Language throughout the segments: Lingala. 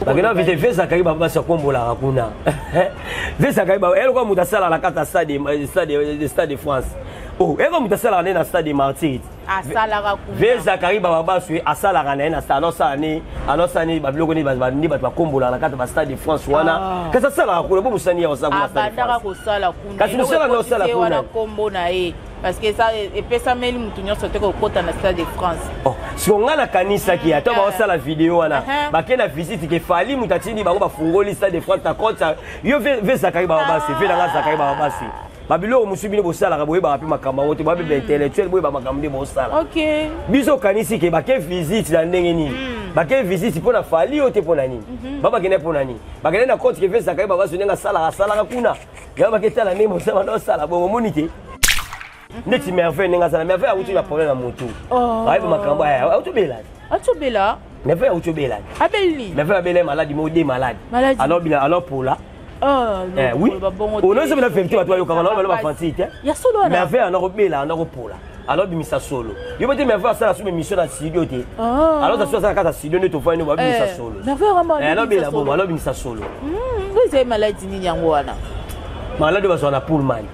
Bakenda visite vieux Zakari babasi akombolaka kuna. Vieux Zakari ba eloko moto asalaka na kati ya stade de France. Oh, eloko moto asalaka nde na stade de Martyrs. Asalaka kuna. Vieux Zakari Bababasu asalaka na ye na stade, anosala ni anosala ni babiloko ni ni bato bakombolaka na kati ya ba stade de France wana. Ah. Kasi asalaka kuna bo mosani ya kosala kuna stade de Abandaka France. kosala kuna. Kasi mosala na osala Eloko kuna. wana kombo na ye parce que eza epesameli motu nyonso te kokota na stade de France. Oh, siko ngai nakanisaki ata baosala video wana bakei na visite ke Fally moto atindi bango bafungoli stade de France na compte yo vieux Zakari Bababasi, vieux nanga Zakari Bababasi, babiloko mosusu bino bosalaka boyebaka mpe makambo yango te, babe baintellectuel boyeba makambo nde bosala. Biso okanisi ke bake visite na ndenge nini? Bake visite mpo na Fally oyo te, mpo na nini ba bakende? Mpo na nini bakende na compte ke vieux Zakari Bababasi ndenge asalaka asalaka kuna, yango baketala ndenge mosala banda osala bongo. Omoni te neti Merveille ndenge azala, Merveille awuti na problème ya motu. Ayebi makambo aya, awuti obela. Atobela. Merveille awuti obela. Abeli. Merveille abela maladi moko de maladi. Maladi. Alors bina alors pola. Oui, onozo bina vérité, bato bayokaka na balo bafanti te. Ya solo wana. Merveille ana kobela, ana kopola, alors bimisa solo. Yo mpe te, Merveille asala so émission na studio te. Alors aso asala kaka studio nde tofandi no babimisa solo. Merveille ramba. Alors bela bongo, alors bimisa solo. Ezali maladi nini yango wana? Maladi oyo bazwaka na Pullman,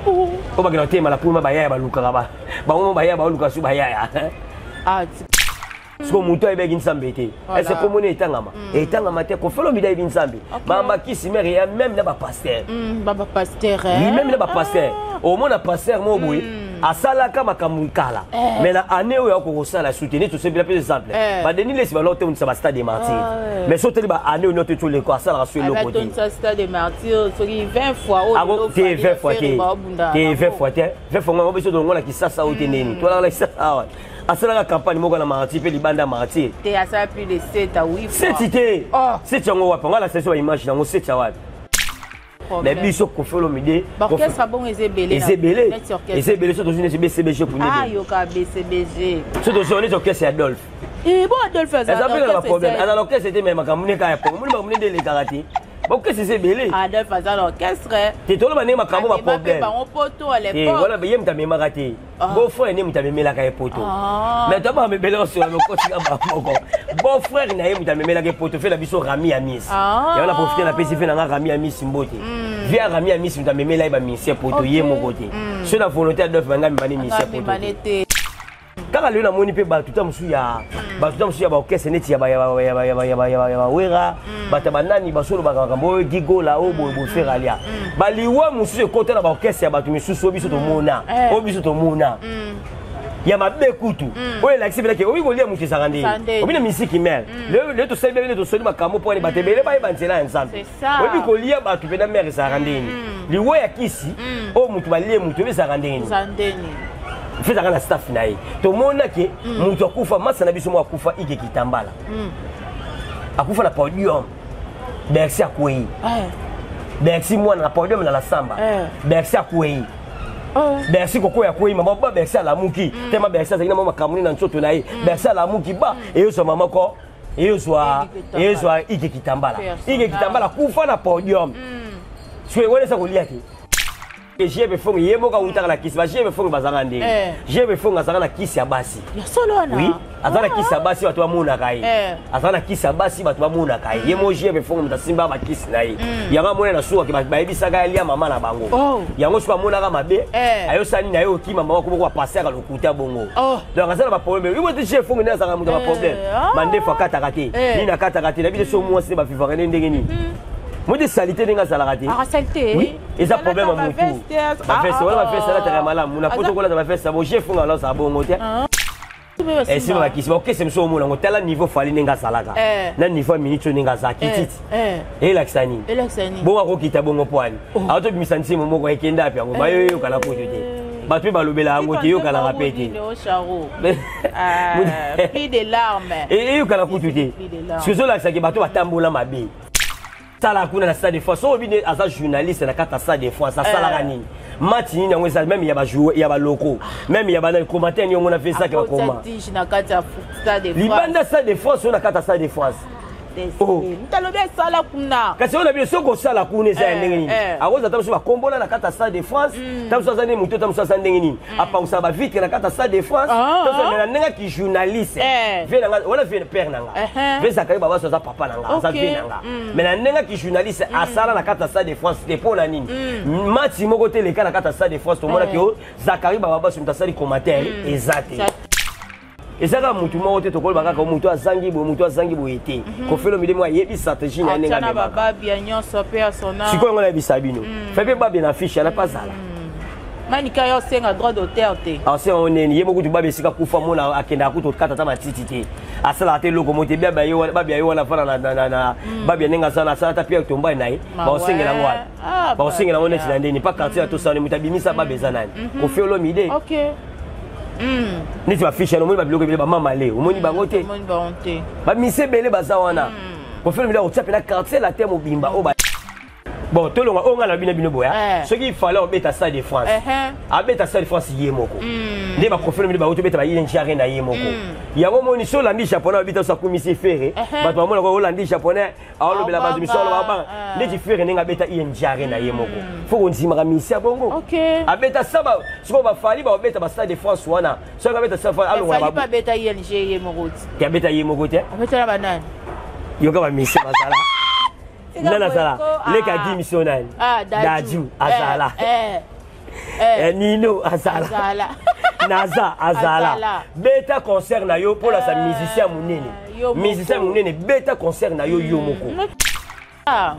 oyo bakenda kotema na Pullman, bayaya balukaka bango, bayaya baoluka so bayaya. Siko moto ayebaki Nzambe te, ese komona etangama etangama te. Koffi Olomide ayebi Nzambe, mamakisi mare ya même na bapasteur. Bapasteur. Même na bapasteur, omona pasteur moko boye asalaka makambo kala, mais na année oyo akoki kosala soutenir. Tosepela mpe exemple baDenis Lesi baloko tondisa bastade de Martyr, mais so oteli baannée oyo nyonso toleko asalaka so eloko te. Stade de Martyr soki 20 fois. Te, 20 fois te, te, 20 fois te, 20 fois ngo biso tolongola Kisasa oyo te. Neni tolaka na Kisasa awa, asalaka campagne moko na Martyr mpe libanda ya Martyr. Te, asala plus de 7 à 8 fois. 7 te, 7 yango wapi? Ngo alakisa biso baimage nango, 7 ya wapi? Mais biso Koffi Olomide Baorchestre bongo eza ebele. Eza ebele, eza ebele. So tozwi neti BCBG kuna. Yoka BCBG. So tozwi neti orchestre ya Adolphe. Bon, Adolphe aza mpe na baproblème, aza na orchestre te, mais makambo ne kaka ya Kongo, moni makambo ne nde elekaka te, baorchestre eza ebele. Adolphe aza na orchestre. Te, toloba ndenge makambo baproblème. Bango poto à l'époque. Wana ye moto amemaka te, beau frère nde moto amemelaka ye poto, mais toyabaka mebele osola lokotika moko. Beau frère na ye moto amemelaka ye poto, fe na biso Rami ya Miss. Yango na profite napesi fe nanga Rami ya Miss mbote. Vie ya Rami ya Miss moto amemela ye bamusicien poto, ye moko te. So na volonté Adolphe banga amemani musicien poto te. Kaka lelo namoni mpe bato ta mosusu ya bato ta mosusu ya baorchestre neti ya bawera, bato ya banani basolobaka makambo oyo gigola oyo boye boFerre alia baliwa mosusu ekota na baorchestre ya bato misusu oyo biso tomona, oyo biso tomona ya mabe kutu, oyo elakisi mpenake oyi kolia moto ezalaka ndenge obi na misiki mare. Lelo tosali bebe nde tosoli makambo mpo wane bato ebele bayeba nzela ya Nzambe. Oyebi kolia bato mpena mare ezalaka ndenge liwa ya kisi oyo moto balie moto oyebi ezalaka ndenge nini. Fe ezalaka na staff na ye, tomonake moto akufa, masa na biso moko akufa, Ike Kitambala akufa na podium, Bercy akwei, Bercy mwana na podium na lasamba, Bercy akwei, Bercy kokoya akwei, mama ba Bercy alamuki tema, Bercy azalaki na mwa makambo na nzoto na ye, Bercy alamuki ba eyozwa mama ko eyozwa eyozwa Ike Kitambala. Ike Kitambala akufa na podium. Soki wana eza kolia te. JB Fongi ye moko awutaka na kisi. Ba JB Fongi bazalaka ndenge JB Fongi azalaka na kisi ya basi. Oui, aza na kisi ya basi, bato bamonaka ye. Aza na kisi ya basi, bato bamonaka ye. Ye mo JB Fongi moto asimba bakisi na ye. Yango amona na suka bayebisaka alia mama na bango. Yango soki amonaka mabe ayosala nini? Aye okima mama komoko bapasaka lokuta bongo. Donc aza na baproblème. Yo te, JB Fongi nde azalaka moto ya baproblème. Mandefu akataka te, nini akataka te. Nayebi te so mwasi nde bavivaka nde ndenge nini. Mo te sali te ndenge azalaka te. Oui, eza problème ya motu. Baveste wana, baveste alataka ya malamu na poto, kolata baveste bo JB Fongi alazala bongo te. Esima bakisi baokese mosu omona yango. Tala niveau Fally ndenge azalaka na niveau ya minute oyo ndenge azala kititi, elakisa nini? Bongo akokita bongo mpo ani aotobimisa nzembo moko ekende api yango bayoyokana kutu te, bato mpe balobela yango te, eyokanaka mpe te, eyokana kutu te. Soki ezolakisaki bato batambola mabe, tala kuna na stade de France. Oyo bino aza journaliste na kati ya stade de France, asalaka nini? Match nini yango eza même ya bajoueur ya baloko, même ya banani, commentaire nini yango na fesaki bakoma libanda stade de France oyo na kati ya stade de France. Oh. Moto alobi asala kuna. Kasi oyo na bino, soki osala kuna eza ya ndenge nini? Eh. Akozala ta mosusu bakombola na kati ya Stade de France, ta mosusu aza ndenge motu, ta mosusu aza ndenge nini, apangusaka bavitre na kati ya Stade de France. Ta mosusu amela ndenge aki journaliste. Vie na nga wana, vie père na nga, vie Zakari Babaso aza papa na nga, aza vie na nga, mais na ndenge aki journaliste asala na kati ya Stade de France te. Mpo na nini match moko te eleka na kati ya Stade de France tomonaki o Zakari Bababaso moto asali commentaire? Eza te, eza kaka mutu moko te. Tokoloba kaka mutu azangi boye, mutu azangi boye te. Koffi Olomide moko ayebi stratégie na ye ndenge Atiana amemaka. Bababia nyonso mpe ya sona. Sikoyo yango nayebisa bino, fe mpe babia na fiche yana mpe azala. Manika, yo osenga droit d'auteur te. Ase yango neni ye moko kutu babia esika kufa mona akendaka kutu okata ata matiti te, asalaka te eloko mo te. Babia ye wana, babia ye wana afana na babia ndenge asala, asala ata Pierre Tombai na ye. Baosengela yango wapi? Baosengela yango neti na ndeni pa quartier ya tosala moto abimisa babia eza nani? Koffi Olomide. Neti bafiche yana, omoni babiloko ebele, bamama le omoni bango te. Omoni bango te. Bamise ebele baza wana. Koffi Olomide akotia mpena Quartier Latin mobimba oyo bon tolonga oyo ngai na bino bino boya. Soki Fally obeta Stade de France, abeta Stade de France ye moko nde baKoffi Olomide bauti obeta ba ING Arena ye moko. Yango moni so olandi Japonais abita so akumisi Ferre, bato bamonaka olandi Japonais aolobela bato miso aloba banga neti Ferre ndenge abeta ING Arena ye moko. Fo kondimaka misi ya bongo abeta saba. Sikoyo baFally baobeta ba Stade de France wana, soki abeta Stade de France alongola. Fally mpe abeta ING ye moko ti. Te, abeta ye moko te. Abetela banani? Yoka, bamisi bazala nani? Azala leka adi mission nani? Ah, Daju. Daju azala. Nino azala. Azala. Naza azala. Azala. Beta concert na yo mpo lasa musicien monene. Yo moko. Musicien monene, beta concert na yo yo moko.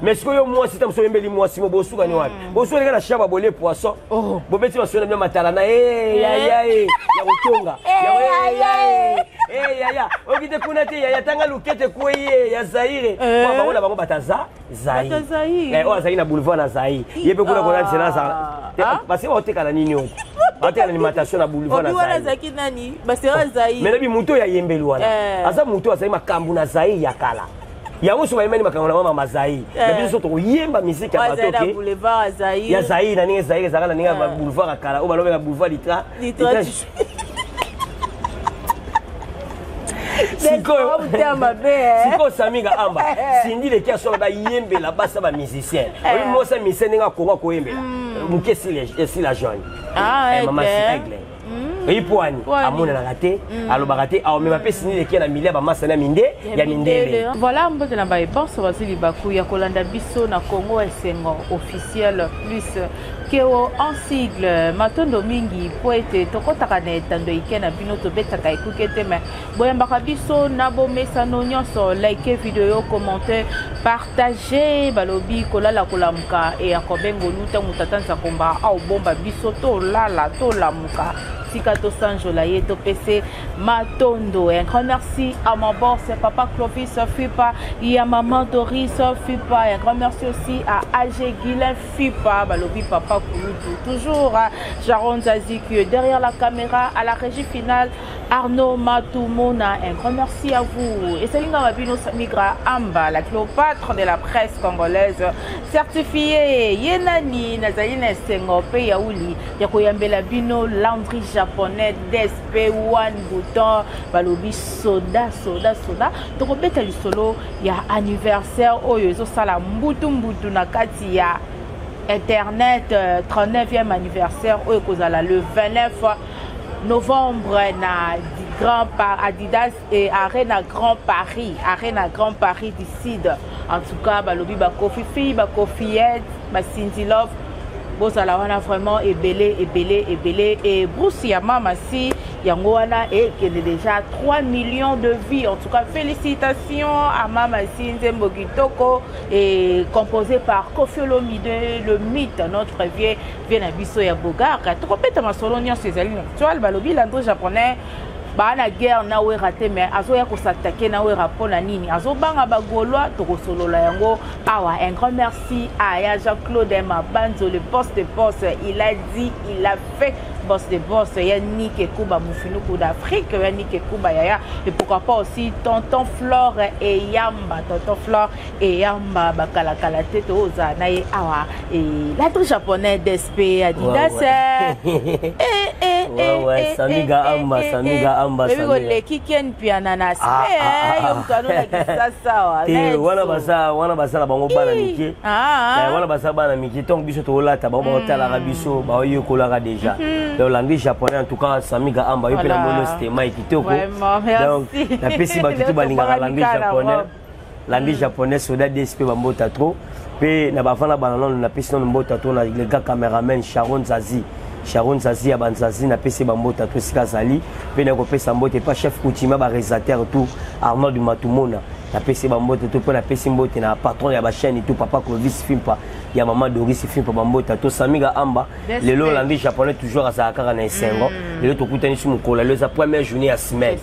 Mais sikoyo mwasi ta mosu oyembeli mwasi mo bosukani wapi? Bosukani kaka na shaba bolie poisson. Oh. Bobeti basolo na bino matala na e yaya e ya kotonga. Yaya. E yaya oki te kuna te yaya tanga lukete kwei ye ya Zaire. Po bango na bango bato aza Zaire. Bato ya Zaire. Oyo azalaki na boulevard na Zaire ye mpe kuna kona nzela azala. Parce que baotekala nini oyo baoteka na alimentation na boulevard na Obi wana Zaire. azalaki nani? Basera Zaire. Mais nabi motu oyo ayembeli wana aza motu azali makambo na Zaire ya kala. Yango so bayembani makambo na mama Mazaire na biso so tokoyemba misike ya Oyo bato azali na ke boulevard ya Zaire. Ya Zaire na ndenge Zaire ezalaka na ndenge ya boulevard ya kala oyo balobeka boulevard litra. Litra. Sikoyo Motema mabe, eh. Sikoyo Samiga Amba, Cindy Leki asola bayembela basa bamusicien oyi mwasi ya musicien ndenge akongo akoyembela moke esila jeune. Mama si aigle eyi pwani. Pwani. Amonanaka te, alobaka te, aomema mpe Cindy Leki na milia bamasana ya minde ya mindele. Voilà, mbote na baebanso bazwi libaku ya kolanda biso na Congo Esengo Officiel plus keo en sigle. Matondo mingi mpo ete tokɔtaka na etando ike na bino, tobetaka ekuke te, me boyambaka biso na bomesano nyonso. Like video, commente, partage. Balobi kolala kolamuka eya kobengolu ntango tata Nzakomba aobomba biso tolala tolamuka. Tika tosanjola ye, topese matondo. Un grand merci à mon boss, papa Clovis Fipa, et à maman Doris Fipa. Un grand merci aussi à AG Guilain Fipa, balobi papa Kulutu, toujours à Jaron Zazi qui est derrière la caméra, à la régie finale Arnaud Matumona. Un grand merci à vous. Et Salinga Mabino Migra Amba, la Cléopâtre de la presse congolaise certifiée. Yenani nazali na esengo pe yauli ya koyambela bino Landry Japonais DSP One Bouton, balobi soda soda soda. Tokobeta lisolo ya anniversaire oyo ezosala mbutu mbutu na kati ya internet, 39e anniversaire oyo ekozala le 29 novembre na Grand Par Adidas et Arena Grand Paris, Arena Grand Paris du Sud. En tout cas, balobi bakofi fille, bakofiette, bacindy love, bozala wana vraiment ebele ebele ebele. Et Bruce ya mama si yango wana ekende déjà 3 millions de vues. En tout cas, félicitations à mama si. Nzembo kitoko et composé par Koffi Olomide, le mythe, notre vieux, vieux na biso ya Bogar. Tokobeta masolo nyonso ezali na actuel. Balobi Landry Japonais baa na guerre na Wera te, mais azoya kos'attaquer na Wera mpo na nini? Azobanga bagaulois. Tokosolola yango awa. Un grand merci à ya Jean-Claude Mabanzo, le boss de boss. Il a dit, il a fait. Boss de boss, Yannick Ekuba Moufinuku d'Afrique, Yannick Ekuba Yaya, et pourquoi pas aussi Tonton Flore et Yamba, Tonton Flore et Yamba, Bakalakala Teto Oza, Naye Awa, et l'autre japonais d'SP Adidas. Ouais, ouais. Ouais, ouais, Samiga Amba, Samiga Amba, Samiga. Leki Ken Piana na ah, ah, ah, yo moto anolakisa sawa. Te wana baza wana baza na bango bana mike. Wana baza bana mike ntongo biso tolata bango baotalaka biso baoyekolaka déjà. Donc langue japonais en tout cas Samiga Amba yo mpe na mono stema kitoko. Donc napesi bato tu balingaka langue japonais. Langue japonais soda DSP bambota trop. Mpe na bavanda bana nano napesi nano mbota trop na le gars cameraman Sharon Zazi. Sharon Zazi ya Banzazi napesi bambota to esika azali mpe nakopesa mbote pa chef coutumier ba réalisateur tout Arnold Matumona napesi bambote to mpe napesi mbote na patron ya bachaîne tout papa Clovis Fimpa ya mama Doris Fimpa bambota to Samiga Amba lelo olandi japonais toujours azalaka kaka na esengo. Lelo tokutani su mokolo lelo eza première journée ya semaine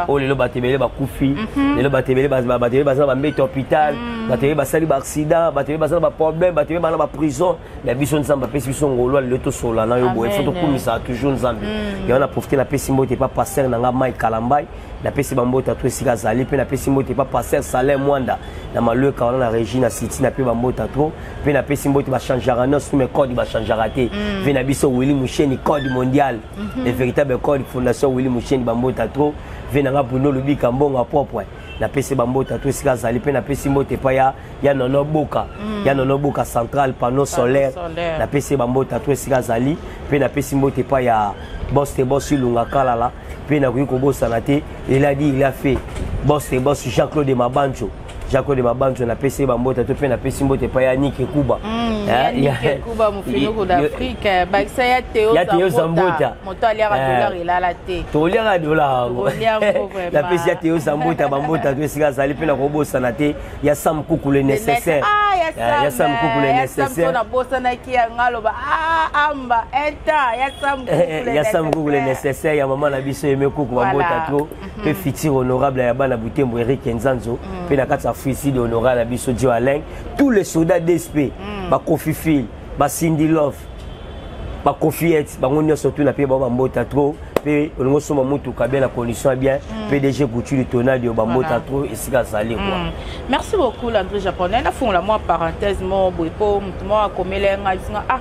oyo lelo bato ebele bakufi, lelo bato ebele baza na bambeto hôpital, bato ebele basali baaccident, bato ebele baza na baproblème, bato ebele baza na baprison. Ya biso Nzambe apesi biso ngolu lelo tosola na yo boye, faut tokumisaka toujours Nzambe. Yango na profite napesi mbote pa pasteur na nga Mike Kalambai, napesi bambota to esika azali, mpe napesi mbote pa pasteur Salin Mwanda na Malweka wana na régie na City, na mpe bambota trop, mpe napesi mbote bachangeaka nyonso mais code bachangeaka te mpe na biso Willy Musheni, code mondial, le véritable code fondation Willy Musheni, bambota trop. Ve na nga Bruno Lubika mbongo ya propre, napesi bambota to esika azali, mpe napesi mbote epai ya Nono Boka, ya Nono Boka central panneau solaire, napesi bambota to esika azali, mpe napesi mbote epai ya boss te boss Ilunga Kalala, mpe nakoki kobosana te, il a dit il a fait, boss te boss Jean-Claude Mabanjo, Jean-Claude Mabanjo, napesi ye bambota to, mpe napesi mbote epai ya Nike Kuba. Yannick Kuba Moufinuku d'Afrique, bakisa ya Théo. Ya Théo Zambota. Moto aliaka dollar elala te. Toliaka dollar yango. Napesi ya Théo Zambota bambota to esika azali, mpe nakobosana te ya Sam Kuku le nécessaire. Ya Sam Kuku le nécessaire, nabosanaki yango, aloba amba un ya Sam Kuku. Ya Sam Kuku le nécessaire, ya mama na biso Aime Kuku, bambota trop, mpe futur honorable ya bana Butembo Eric Nzanzo, mpe na kati ya fuiside honorable na biso Dio Alain, tous les soldats d'SP, bakofi fil, basindi love, bakofiete, bango nyonso tu na mpe bao bambota trop, mpe olingi osomba motuka bien na condition ya bien, PDG Couture Tonadio, bambota trop esika azali quoi. Merci beaucoup Landry Japonais. Nafungola mwa parenthèse moko boye mpo motu moko akomela ngai bisinga: ah,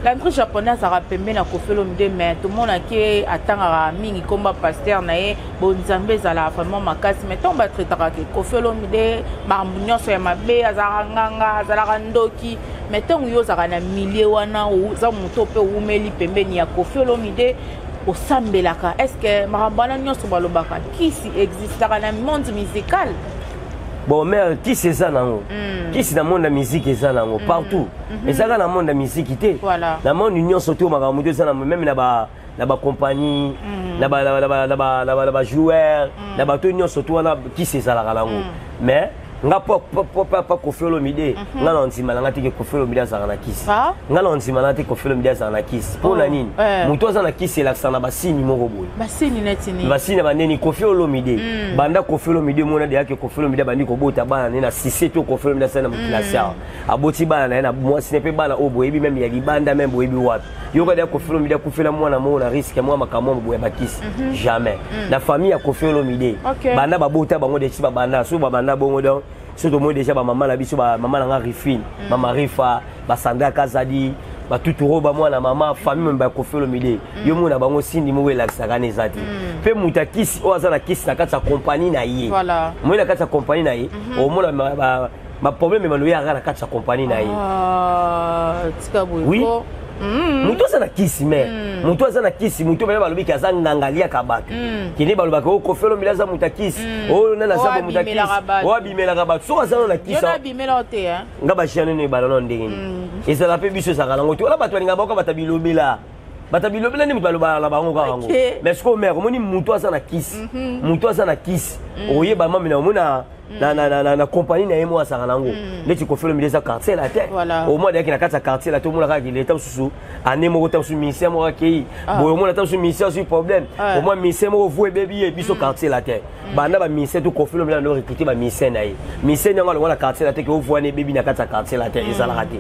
Landry Japonais azalaka pembe na Koffi Olomide, mais tomonaki atangaka mingi komba pasteur na ye, bonzambe ezalaka vraiment makasi, mais ntango batraitaka ke Koffi Olomide makambo nyonso ya mabe, azalaka nganga, azalaka ndoki, mais ntango yo ozalaka na milieu wana, oza moto mpe owumeli pembeni ya Koffi Olomide, osambelaka, est ce que makambo wana nyonso balobaka kisi existaka na monde musical? Bon mare, kisi eza nango, kisi na monde ya musique eza nango partout, ezalaka na monde ya musique te, na monde nyonso to makambo to eza na même na bacompagnie, na bajoueur, na bato nyonso to wana kisi ezalaka nango. Mais nga pa Koffi Olomide, nga na ndima na nga te ke Koffi Olomide azalaka na kisi. Nga na ndima na te Koffi Olomide azalaka na kisi. Mpo na nini? Moto aza na kisi elakisaka na basini moko boye. Basini neti nini? Basini ya baneni. Koffi Olomide, banda Koffi Olomide mona deyake Koffi Olomide abandi kobota bana ne na sise to Koffi Olomide asali na mokili asi awa, aboti bana na ye na mwasi ne mpe bana oyo boyebi même ya libanda, même boyebi wapi yoka deya Koffi Olomide akufela mwana moko na risque mwa makambo boye ya bakisi, jamais na famille ya Koffi Olomide. Banda babota bango desi babanda so babanda bongo, donc so tomoni déjà bamama na biso, bamama na nga Rifine, mama Rifa, basandra Kazadi, batuturo, bamwana mama famille meme ba Koffi Olomide, yo mona bango sindi moko elakisaka na eza te. Mpe moto ya kisi oyo aza na kisi na kati ya kompagnie na ye, moi na kati ya kompagnie na ye, omona baproblème ebando yaka na kati ya kompagnie na ye. Oui, moto aza na kisi, mais moto aza na kisi, moto bana balobiki aza nganga, aliaka bato, kende balobaka o Koffi Olomide aza moto ya kisi, oyo nani aza moto ya kisi oyo abimelaka bato, soki aza na kisi nga bajeune ebala nano ndenge nini ezala mpe biso ezalaka nango te wana. Bato balingaka baoka bato bilobela, bato bilobela nde moto balobaka na bango kaka yango. Mais sikoyo mare omoni moto aza na kisi, moto aza na kisi, oyeba mami na omona. na compagnie na ye mo azalaka nango neti Koffi Olomide eza Quartier Latin. Au moins ayaki na kati ya Quartier Latin, omona kaka leta mosusu année moko ta mosusu musicien moko akei boye, omona ta mosusu musicien azwi problème, au moins musicien moko vo ebebi ye. Biso Quartier Latin, banda bamusicien to Koffi Olomide ando recruter bamusicien na ye, musicien yango alongwa na Quartier Latin ke ovwana ebebi na kati ya Quartier Latin, ezalaka te.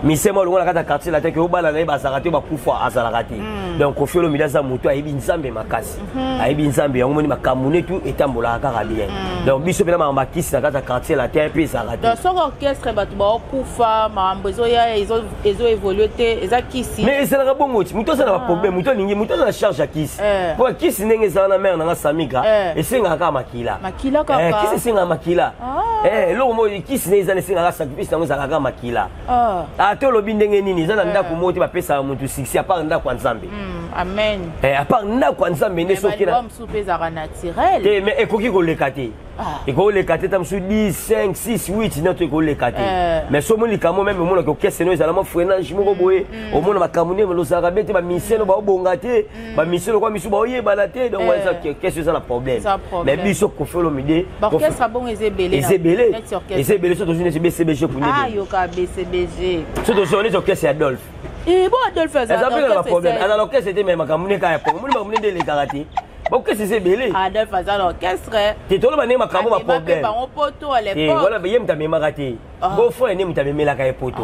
Musicien moko alongwa na kati ya Quartier Latin ke obala na ye bazalaka te, bakufa, azalaka te. Donc Koffi Olomide aza moto ayebi Nzambe makasi, ayebi Nzambe. Yango moni makambo netu etambolaka kaka bien. Donc biso mpena makambo akisi na kati ya Quartier Latin mpe ezalaka te. Donc soki orchestre bato baokufa, makambo ezoya ezoévolue te, eza kisi? Mais ezalaka bongo ti moto aza na baproblème, moto alingi, moto aza na charge ya kisi. Mpo kisi ndenge ezala na mare nanga Samika, esengaka kaka makila. Makila kaka. Kisi esengaka makila. Eloko moko kisi ndenge eza na esengaka sacrifice yango, ezalaka kaka makila. Ate olobi ndenge nini, eza na ndako moko te bapesaka motu succès à part ndako ya Nzambe. Amen. À part ndako ya Nzambe nde soki mosusu mpe ezalaka naturel. Te, mais ekoki koleka te, ekokoleka te. Ta mosusu 10, 5, 6, 8 nyonso ekoleka te. Mais so omoni likambo meme, omonaka orchestre no ezala mwa freinage moko boye, omona makambo nde lozalaka be te, bamusicien no baobonga te, bamusicien lokwa misu baoyebana te. Donc eza orchestre eza na problème. Mais biso Koffi Olomide Baorchestre bongo eza ebele? Eza ebele, eza ebele. So tozwi neti BCBG kuna, yoka BCBG. So tozwi neti orchestre ya Adolphe. Bon, Adolphe eza mpe na baproblème, aza na orchestre te, mais makambo nde kaka ya Kongo, moni makambo nde elekaka te, baorchestre eza ebele. Adolphe aza na orchestre. Te, toloba ndenge makambo baproblème. Bango poto à l'époque. Wana ye moto amemaka te, beau frère nde moto amemelaka ye poto.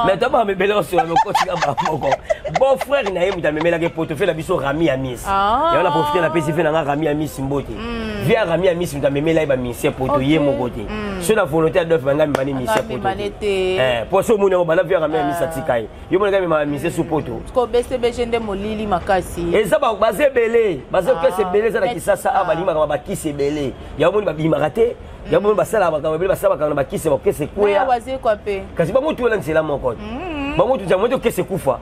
Mais toyabaka mebele osola mekotika bamoko, beau frère na ye moto amemelaka ye poto, fe na biso Rami ya Miss. Yango na profite, napesi fe na nga Rami ya Miss mbote. Vie ya Rami ya Miss moto amemela ye bamusicien poto, ye moko te. So na volonté Adolphe banga amemani musicien poto te, po so omoni yango banda vie ya Rami ya Miss atika ye, yo monaka amemaka musicien su poto. BCBG nde molili makasi. Eza baza ebele, baza orchestre ebele eza na Kisasa a balingaka bakisi ebele. Yango moni babimaka te, yango moni basalaka makambo ebele, basala makambo na bakisi, baorchestre ekweya. Kasi bango tu wana nzela moko, bango tu yango te orchestre ekufa,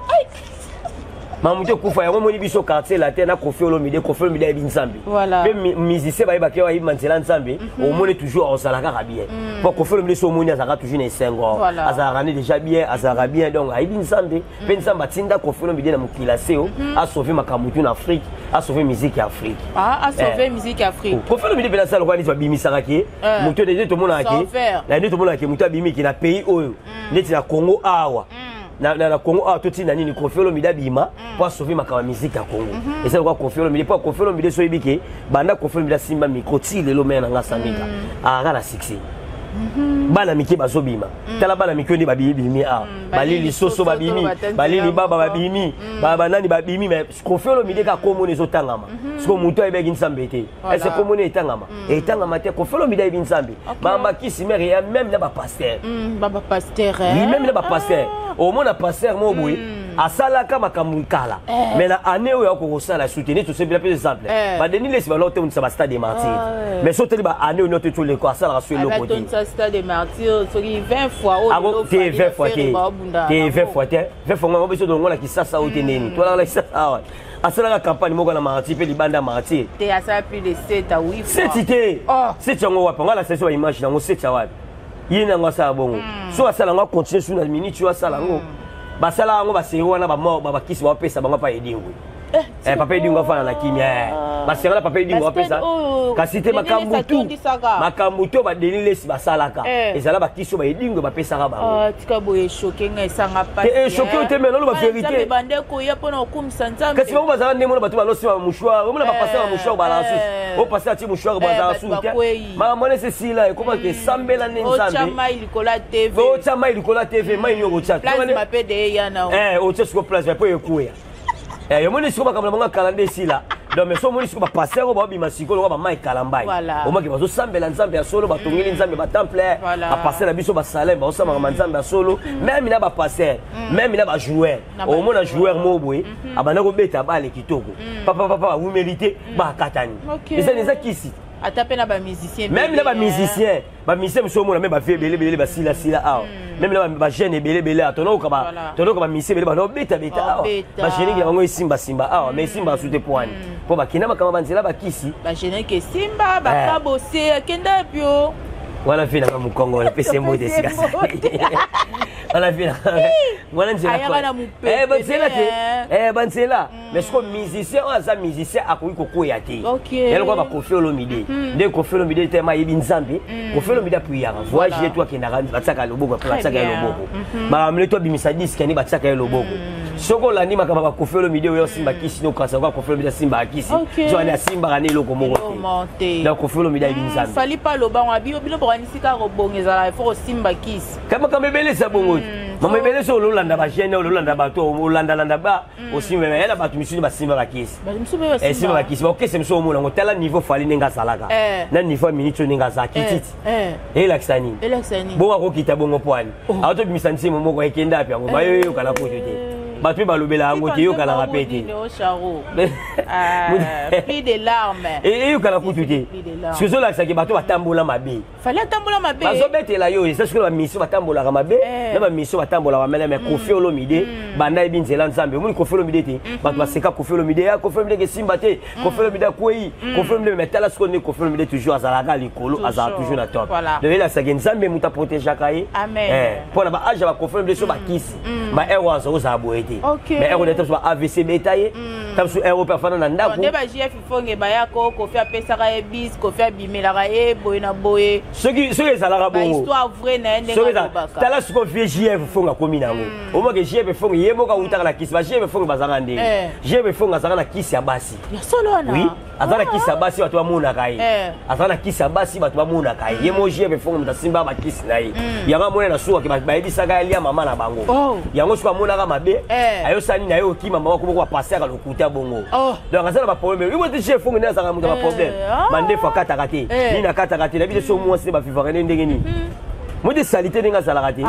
makambo te ekufa. Yango moni biso Quartier Latin na Koffi Olomide, Koffi Olomide ayebi Nzambe, mpe musicien bayebaki ayebi nzela Nzambe, omoni toujours ozala kaka bien, po Koffi Olomide so omoni azalaka toujours na esengo, azalaka ne déjà bien, azalaka bien. Donc ayebi Nzambe, mpe Nzambe atinda Koffi Olomide na mokili aseo asauve makambo tu na Afrique, asauve musique ya Afrique. Asauve musique ya Afrique. Koffi Olomide mpe nasala lokola neti babimisaka ke moto nde tomonaka ke, nde tomonaka ke moto abimiki na pays oyo neti na Congo awa, na Congo awa totinda nini? Koffi Olomide abima mpo asauve makambo ya musique ya Congo. Eza lokola Koffi Olomide, mpo Koffi Olomide so oyebi ke banda Koffi Olomide asimba micro ti lelo, mare nanga Samika, akaka na succès. Bana mike bazobima, tala bana mike nde babimi awa, balili soso babimi, balili baba babimi, banani babimi, mais Koffi Olomide kaka komona ezotangama. Siko moto ayebaki Nzambe te, ese komona etangama, etangama te. Koffi Olomide ayebi Nzambe. Mamakisi mare ya même na bapasteur, même na bapasteur, omona pasteur moko boye asalaka makambo kala, mais na année oyo akoki kosala soutenir. Tosepela mpe exemple baDenis Lesi baloko te bastade de Martyr, mais so oteli baannée oyo nyonso toleko asalaka so eloko te. Stade Martyr soki 20 fois. Te, 20 fois te, te, 20 fois te, 20 fois ngongo biso tolongola Kisasa oyo te. Ndeni tolaka na Kisasa awa, asalaka campagne moko na Martyr mpe libanda Martyr. Te, asala plus de 7 à 8 fois. 7 te, 7 yango wapi? Yango alasa biso baimage nango 7 ya wapi? Ye nango asala bongo, so asala yango, acontinue su na minute oyo asala yango, basala yango baseri wana bakisi bapesa bango pa Edingwe. Papa Edingwe afanda na kimia, baseri wana papa Edingwe apesa. Kasi te, makambo tu, makambo to baDenis Lesi basalaka ezala bakisi oyo baEdingwe bapesaka bango. Tika boye, echoquer nga, esanga. Pasi echoquer te, mais naloba vérité. Bandeko ya mpona kokumisa Nzambe. Kasi bango bazala ndenge mona bato balosima mouchoir, omona bapasteur ya mouchoir balaka susu, o pasteur atie mouchoir, bazala susu te. Makambo wana esesila, ekomaka esambela nde Nzambe. Mai likolo ya TV. Otya mai likolo ya TV, mai nini okotya? Plasma mpe de eya na Otya siko plasma mpo ekuya. Omoni siko makambo na bango akala nde esila. Donc mais so omoni siko bapasteur oyo baobima sikoyo lokola bamai kalambai, omaki bazosambela Nzambe ya solo, batongeli Nzambe batemple. Bapasteur na biso basalem bazosamaka Nzambe ya solo, même na bapasteur, même na bajoueur. Omona joueur moko boye abanda kobeta bale kitoko, papa papa, awumeli te, bakatani. Eza eza kisi. Ata mpe na bamusicien. Même na bamusicien, bamusicien mosusu omona me bavie ebele ebele basilasila awa, même na bajeune ebele ebele awa, tonoka bamusicien ebele bana obetabeta awa, bagénérique na bango esimbasimba awa, mais esimbaka su te poani mpo bakenda makambo banzela bakisi. Bagénérique esimba, bakabose akenda pio. Wana mpe nanga mokongo napesi mbote esika. Wana vie wana nzela Ayaka na mopepe Eh, banzela te eh. Eh, banzela. Mais sikoyo musicien oyo aza musicien akoki kokwea te. Ya lokola baKoffi Olomide nde Koffi Olomide tema ayebi Nzambe. Koffi Olomide apuyaka voyage ye to akendaka, batiaka loboko, batiaka ye loboko. Makambo nde to abimisa disque nde batiaka ye loboko. Soki olandi makambo ya baKoffi Olomide oyo osimba kisi nokasa lokola Koffi Olomide asimbaka kisi, zwani asimbaka nde eloko moko te. Donc Koffi Olomide ayebi Nzambe. Fally pa alobango abi bino bokanisi kaka kobonga ezala, il faut kosimba kisi. Ka makambo ebele eza bongo. Makambo ebele so ololanda bagene, ololanda bato, olandalanda ba osimba ya na bato misusu basimba bakisi. Bato mosusu mpe esimba bakisi, baokese mosusu omona yango. Tala niveau Fally ndenge azalaka na niveau ya minute oyo ndenge aza kititi, elakisa nini? Elakisa nini? Bongo akokita bongo po ani atobimisa nzembo moko ekenda api yango bayoyokana kutu te, bato mpe balobela yango te, eyokanaka mpe te. Charo, plus de larmes. Eyokana kutu te. Soki ozolakisaki bato batambola mabe. Fally atambola mabe. Bazobetela yo eza sikoyo bamisio batambolaka mabe na bamisio batambolaka mabe. Mais Koffi Olomide banda yebi nzela Nzambe. Omoni Koffi Olomide te, bato baseka Koffi Olomide ya Koffi Olomide kesimba te, Koffi Olomide akwei, Koffi Olomide. Mais tala sikoyo nde Koffi Olomide toujours azalaka likolo, azalaka toujours na top. Donc elasaki Nzambe moto aprotégeaka ye mpo na baage ya baKoffi Olomide. So bakisi ba ere oyo aza ozala boye te, mais ere oyo ta ba AVC beta ye, ta mosu ere oyo mpe afanda na ndako. Nde ba JF Fonge bayako, Koffi apesaka ye bis, Koffi abimelaka ye boye na boye. Soki ezalaka bongo, histoire vraie na ye ndenge alobaka. Tala sikoyo vie JF Fonge akomi nango. Omake JF Fonge ye moko awutaka na kisi. Ba JF Fonge bazalaka ndenge JF Fonge azalaka na kisi ya basi. Ya solo wana? Oui, aza na kisi ya basi, bato bamonaka ye. Aza na kisi ya basi, bato bamonaka ye. Ye mo JF Fonge moto asimba bakisi na ye. Yango amona na sukaki bayebisaka alia mama na bango. Yango soki amonaka mabe, ayosala nini? Aye okima mama komoko bapasaka lokuta bongo. Donc aza na baproblème yo te. JF Fonge nde azalaka moto ya baproblème. Mandefu akataka te, nini akataka te. Nayebi te so mwasi nde bavivaka nde ndenge nini. Mo te saleté ndenge azalaka te.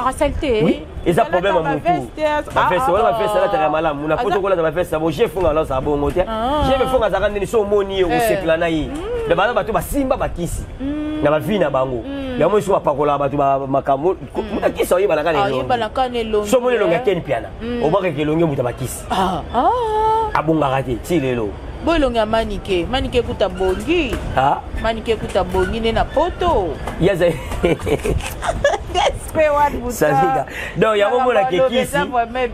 Oui, eza problème ya motu. Baveste wana, baveste alataka ya malamu na poto, kolata baveste bo. JF Fonge alazala bongo te. JF Fonge azalaka ndeni so omoni ye okosepela na ye. Mais baza bato basimba bakisi na bavie na bango. Yango so bapakolaka bato makambo, moto akisi oyebanaka na elongi. So omoni elongi ya Ken Piana, obwakaka elongi moto bakisi abongaka te ti lelo. Bo elongi ya Manike, Manike kuta bongi, Manike kuta bongi nde na poto. Yaza Sazika. Donc yango omonaka kisi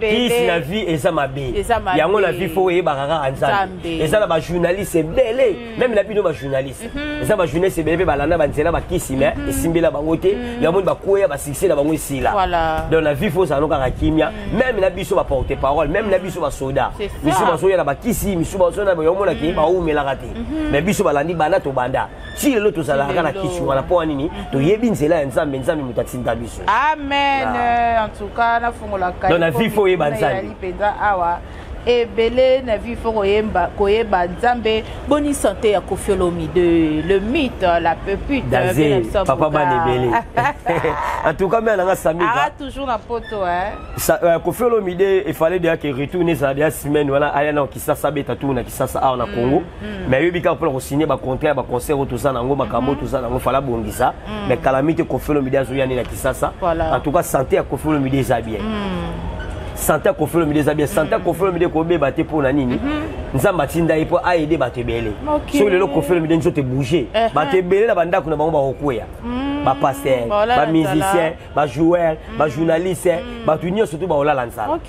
kisi na vie eza mabe. Yango na vie faut oyebaka kaka Nzambe. Eza na bajournaliste ebele, même na bino bajournaliste, eza bajournaliste ebele mpe balanda banzela bakisi, mais esimbela bango te. Yango moni bakweya, basuccès na bango esila. Donc na vie faut ozala no kaka kimia. Même na biso baporte parole, même na biso basoda, misu bazoya na bakisi, misu bazoya na yango, omonaki baumelaka te. Mais biso balandi banda tobanda ti lelo, tozalaka na kisi wana. Mpo nini? Toyebi nzela ya Nzambe. Nzambe moto atinda biso. Amen. En tout cas nafungolaka. Donc na vie faut oyeba Nzambe. Mpenza awa ebele na vie faut koyemba, koyeba Nzambe. Boni santé ya Koffi Olomide, le mythe, la pépite? Daze papa bana ebele. En tout cas mère nanga Samika ah, toujours na poto, hein. Koffi Olomide efallait déjà que retourne ezala déjà semaine wana, aya na Kisasa, abeta tour na Kisasa awa na Congo. Mais ayebi kaka mpona kosigne bacontrat ya baconcert oyo toza nango, makambo oyo toza nango, fala abongisa. Mais kalami te, Koffi Olomide azoya nde na Kisasa. En tout cas santé ya Koffi Olomide eza bien, santé ya Koffi Olomide eza bien. Santé ya Koffi Olomide kobeba te. Mpo na nini? Nzambe atinda ye mpo aide bato ebele. Soki lelo Koffi Olomide nzoto ebouge, bato ebele na bandako na bango bakokweya, bapasteur, bamusicien, bajoueur, bajournaliste, bato nyonso to baolala nzala.